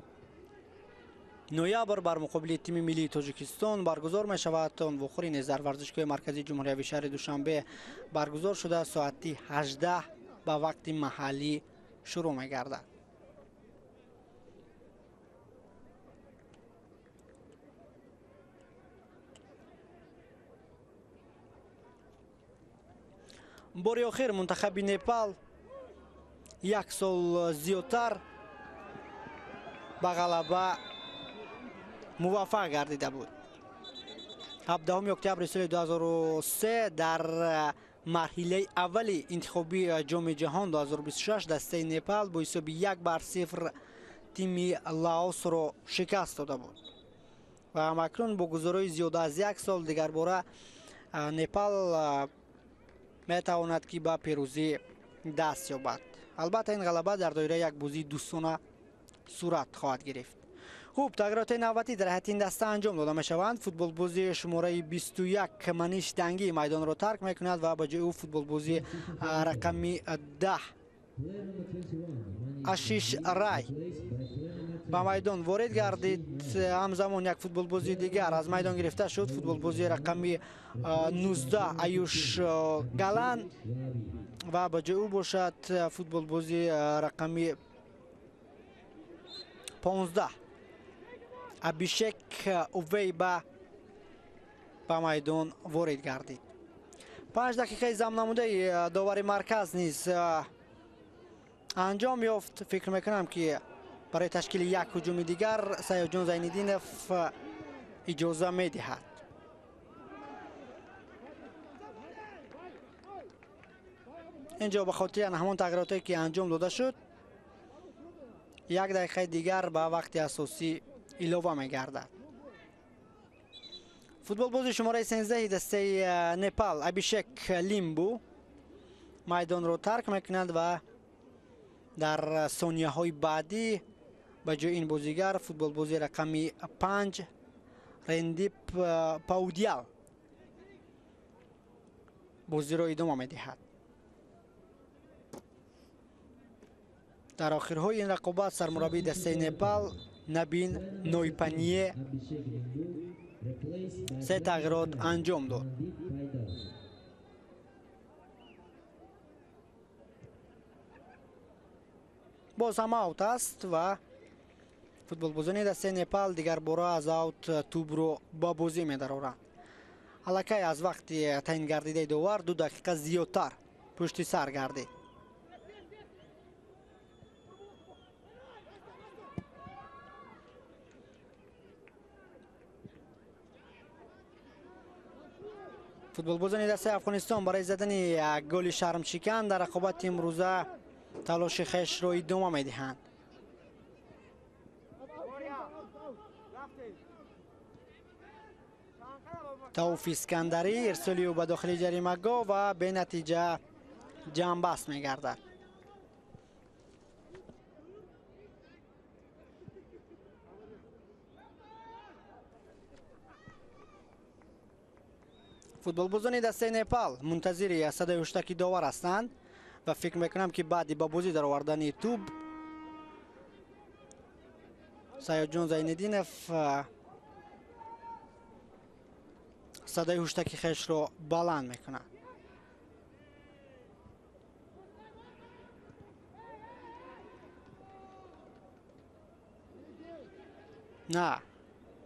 ноябр бар муқобили тими миллии Тоҷикистон баргузор мешавад. Он вохӯрӣ низ дар варзишгоҳи марказии ҷумҳуриявии шаҳри Душанбе баргузор шуда, соати 18 ба вақти маҳаллӣ шурӯъ мегардад. Бори охир мунтахаби Непал як сол зиёдтар ба ғалаба муваффақ гардида буд. 17 октябри соли 2003 дар марҳилаи аввали интихобии Ҷоми ҷаҳон 2026 дастаи Непал бо ҳисоби 1-0 тими Лаосро шикаст дода буд ва ҳамакнун бо гузарои зиёда аз як сол дигарбора Непал метавонад, ки ба пирӯзӣ даст ёбад. Албатта, ин ғалаба дар доираи як бозии дӯстона сурат хоҳад гирифт. Хуб, тағйироти навбатӣ дар ҳайати ин даста анҷом дода мешаванд. Футболбози шумораи 21 Маниш Дангӣ майдонро тарк мекунад ва ба ҷои ӯ футболбози рақами 10 Ашиш Рай ба майдон ворид гардид. Ҳамзамон як футболбози дигар аз майдон гирифта шуд, футболбози рақами 19 Аюш Галан, ва ба ҷои ӯ бошад футболбози рақами 15 Абишек Увейба ба майдон ворид гардид. 5 дақиқаи замнамудаи довари марказ низ анҷом ёфт. Фикр мекунам, ки барои ташкили як ҳуҷуми дигар Саёдҷон Зайниддинов иҷоза медиҳад. Инҷо ба хотири ҳамон тағйиротое, ки анҷом дода шуд, як дақиқаи дигар ба вақти асосӣ илова мегардад. Футболбози шумораи 13 дастаи Непал Абишек Лимбу майдонро тарк мекунад ва дар сонияҳои баъдӣ ба ҷои ин бозигар футболбози рақами 5 Рендип Паудиал бозиро идома медиҳад. Дар охирҳои ин рақобат сармураббии дастаи Непал Набин Нойпание се тағйирот анҷом дод. Боз ҳам аут аст ва футболбозони дастаи Непал дигарбора аз аут тӯбро ба бозӣ медароранд. Аллакай аз вақти таъин гардидаи довар 2 дақиқа зиёдтар пушти сар гардид. Футболбозони дастаи Афғонистон барои задани голи шармшикан дар рақобати имрӯза талоши хешро идома медиҳанд. Тауф Искандарӣ ирсоли ӯ ба дохили ҷаримагоҳ ва бенатиҷа ҷамъбаст мегардад. Футболбозони дастаи Непал мунтазири садои ҳуштаки довар ҳастанд ва фикр мекунам, ки баъди ба бозӣ даровардани тӯб Саёдҷон Зайниддинов садои ҳуштаки хешро баланд мекунад. На,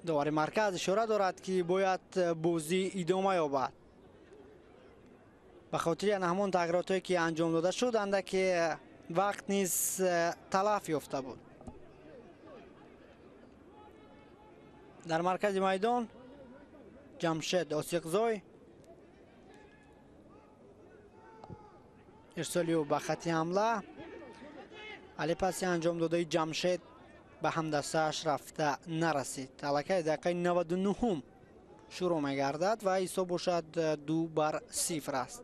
довари марказ ишора дорад, ки бояд бозӣ идома ёбад. Ба хотири ҳамон тағйиротое, ки анҷом дода шуд, андаке вақт низ талаф ёфта буд. Дар маркази майдон Ҷамшед Осиқзой, ирсоли ӯ ба хати ҳамла, али паси анҷом додаи Ҷамшед ба ҳамдастааш рафта нарасид. Аллакай дақиқаи 99 шурӯъ мегардад ва ҳисоб бошад 2-0 аст.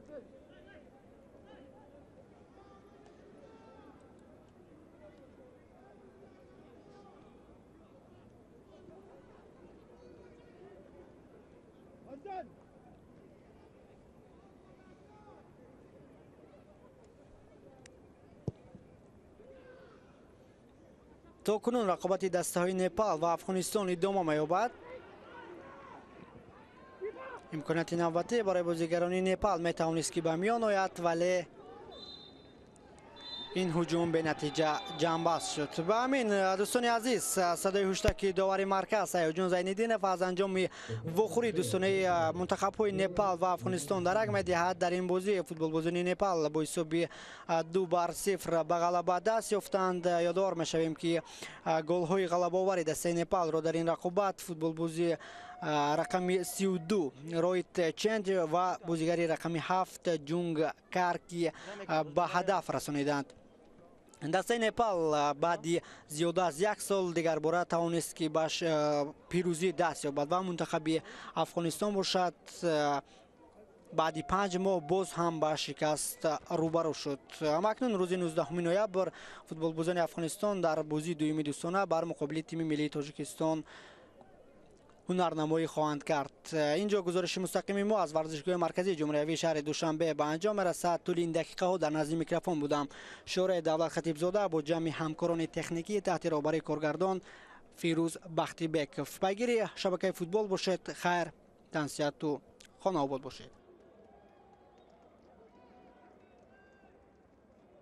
То кунун рақобати дастаҳои Непал ва Афғонистон идома меёбад. Имконияти навбатӣ барои бозигарони Непал метавонист ки ба миён ояд, вале ин ҳуҷум бенатиҷа ҷамъбаст шуд. Ба ҳамин, дӯстони азиз, садои ҳуштаки довари марказ Саёҷон Зайниддинов аз анҷоми вохӯрии дӯстонаи мунтахабҳои Непал ва Афғонистон дарак медиҳад. Дар ин бозӣ футболбозони Непал бо ҳисоби 2-0 ба ғалаба даст ёфтанд. Ёдовар мешавем, ки голҳои ғалабаовари дастаи Непалро дар ин рақобат футболбози рақами 32 Роит Ченд ва бозигари рақами 7 Ҷунг Карки ба ҳадаф расониданд. Дастаи Непал баъди зиёда аз як сол дигарбора тавонист, ки ба пирӯзӣ даст ёбад ва мунтахаби Афғонистон бошад баъди 5 моҳ боз ҳам ба шикаст рӯбарӯ шуд. Ҳамакнун рӯзи 19 ноябр футболбозони Афғонистон дар бозии дуюми дӯстона бар муқобили тими миллии Тоҷикистон ҳунарнамоӣ хоҳанд кард. Инҷо гузориши мустақими мо аз варзишгоҳи марказии ҷумҳуриявии шаҳри Душанбе ба анҷом мерасад. Тӯли ин дақиқаҳо дар назди микрофон будам Шӯрои Давлат Хатибзода бо ҷамъи ҳамкорони техникӣ таҳти роҳбарии коргардон Фирӯз Бахтибеков. Пайгири шабакаи футбол бошед. Хайр, тансиҳату хонаобод бошед.